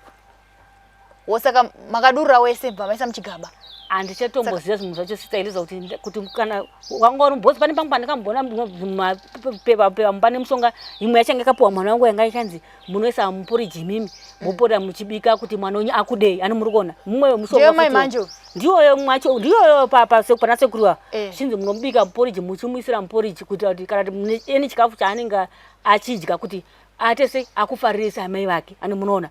Wo, saka makadurura wese bva maisa muchigaba? Handichatomboziva zvinhu zvacho sitailiza kuti kana wanga uri bhosi pane pamwe pandakamboona mapepa pepa pane mushonga imwe yachange yakapiwa mwana wangu yanga ichanzi munoisa muporiji imimi mopota muchibika kuti mwana wenyu akudei, ani muri kuona mumwe wemushonga. Ndiyo mai futi. Manje uyu? Ndiyoyo mwacho, ndiyoyo pana sekuru ava. Chinzi munobika muporiji muchimuisira muporiji kuitira kuti kana kuti mune eni chikafu chaanenge achidya kuti aite sei akufarire samai vake, ani munoona.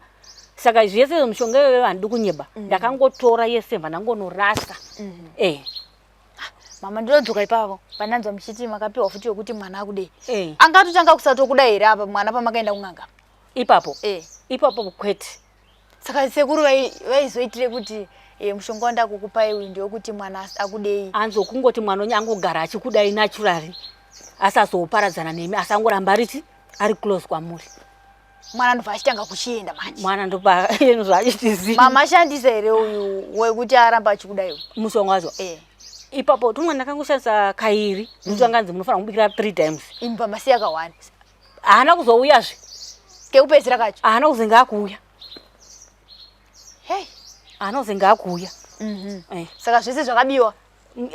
Saka zvese mishonga iyoyo handidi kunyeba, ndakangotora yese mva ndangonorasa. Mama, ndinodzoka ipapo pandanzwa muchiti makapiwa futi yokuti mwana akudei. Angatotanga kusatokuda here apa mwana pamakaenda kun'anga? Ipapo? Ipapo kwete. Saka sekuru vaizoitire kuti mushonga wandakukupai uyu ndewekuti mwana akudei? Anzi kungoti mwana wenyu angogara achikudai naturally, asazoparadzana nemi, asangoramba arichi ari close kwamuri. Mwana ndobva achitanga kuchienda manje. Mwana ndopa zvaachitizi. Mama ashandisa here uyu wekuti aramba achikuda iwe? Mushonga wacho. Eh. Ipapo tumwe ndakangoshandisa kairi. Ndokuti anganzi munofanira kubikira 3 times. Imba masiya kawani. Haana kuzouyazve. Kekupedzisira kacho. Haana kuzenge akuuya. Hey. Haana kuzenge akuuya. Eh. Saka zvese zvakabiwa.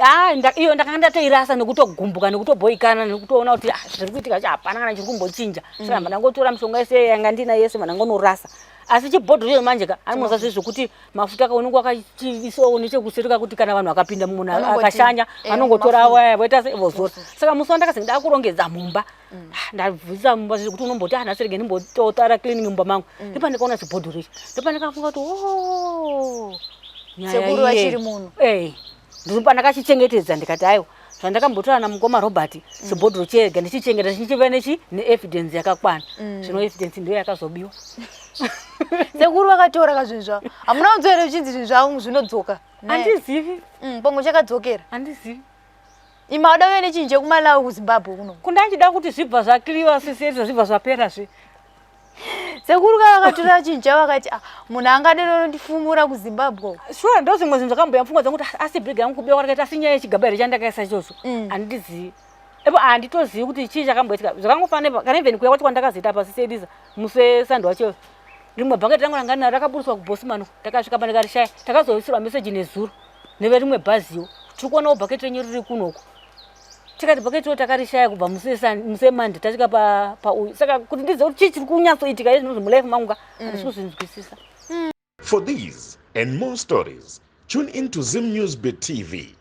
Ah, iyo ndakanga ndatoirasa nekutogumbuka nekutobhoikana nekutoona kuti ah, zviri kuitika zvacho hapana kana chiri kumbochinja. Saka ndangotora mishonga yese yanga ndina yese ndangonorasa. Asi chibhodhoro icho manje ka anoza zve zvekuti mafuta ka unenge wakachiisawo nechekuseri kakuti kana vanhu vakapinda munhu akashanya eh, vanongotora waya voita se vozora. Saka musi wandakazi ndakurongedza mumba mm. ah, ndabvisa mumba zvekuti unomboti ah nhasi rege ndimbototara cleaning mumba mangu mm. ndopandikaona chibhodhoro ichi ndopandikafunga kuti oh, sekuru vachiri muno eh ndipo ndakachichengetedza ndikati aiwa zvandakambotaura namukoma Robert mm. chibhodhoro chega ndichichengeta chichiva nechi neevidence yakakwana mm. zvino evidence ndiyo yakazobiwa sekuru vakatora ka zvinhu zvavo hamuna kunzwa here zvichinzi zvinhu zvavo zvinodzoka handizivi mm, pamwe chakadzokera handizivi Ima wada uye nechinhu chekuMalawi kuZimbabwe kuno. Kundachida kuti zvibva zvakiriwa sisezvo zvibva zvapera zve. Sekuru kava vakatora chinhu chavo vakati ah, munhu angadero anondifumura kuZimbabwe. Sure ndo zvimwe zvinhu zvakamboya mupfungwa dzangu kuti ah, asi bhegi yangu kubiwa kwatakaita asi nyaya yechigaba here chandakaisa ichocho. Mm. Handizivi. Epo handitozivi kuti chii chakamboitika. Zvakangofanira kana even kuya kwacho kwandakazoita pasi seEliza musi wesando wacho. Rimwe bhaketi rangu ranga ndinaro rakaburitswa kuBosman uko. Takasvika pa ndikarishaya. Takazoisirwa meseji nezuro neverimwe bhaziwo. Tiri kuonawo bhaketi renyu riri kunoku. Tikati bhaketi ro takarishaya kubva musi weMonday tasvika pa pauyu. Saka kuti ndizive kuti chii chiri kunyatsoitika izvi zvinhu mulife mangu ka handisi kuzvinzwisisa. For these and more stories, tune in to Zim News Bit TV.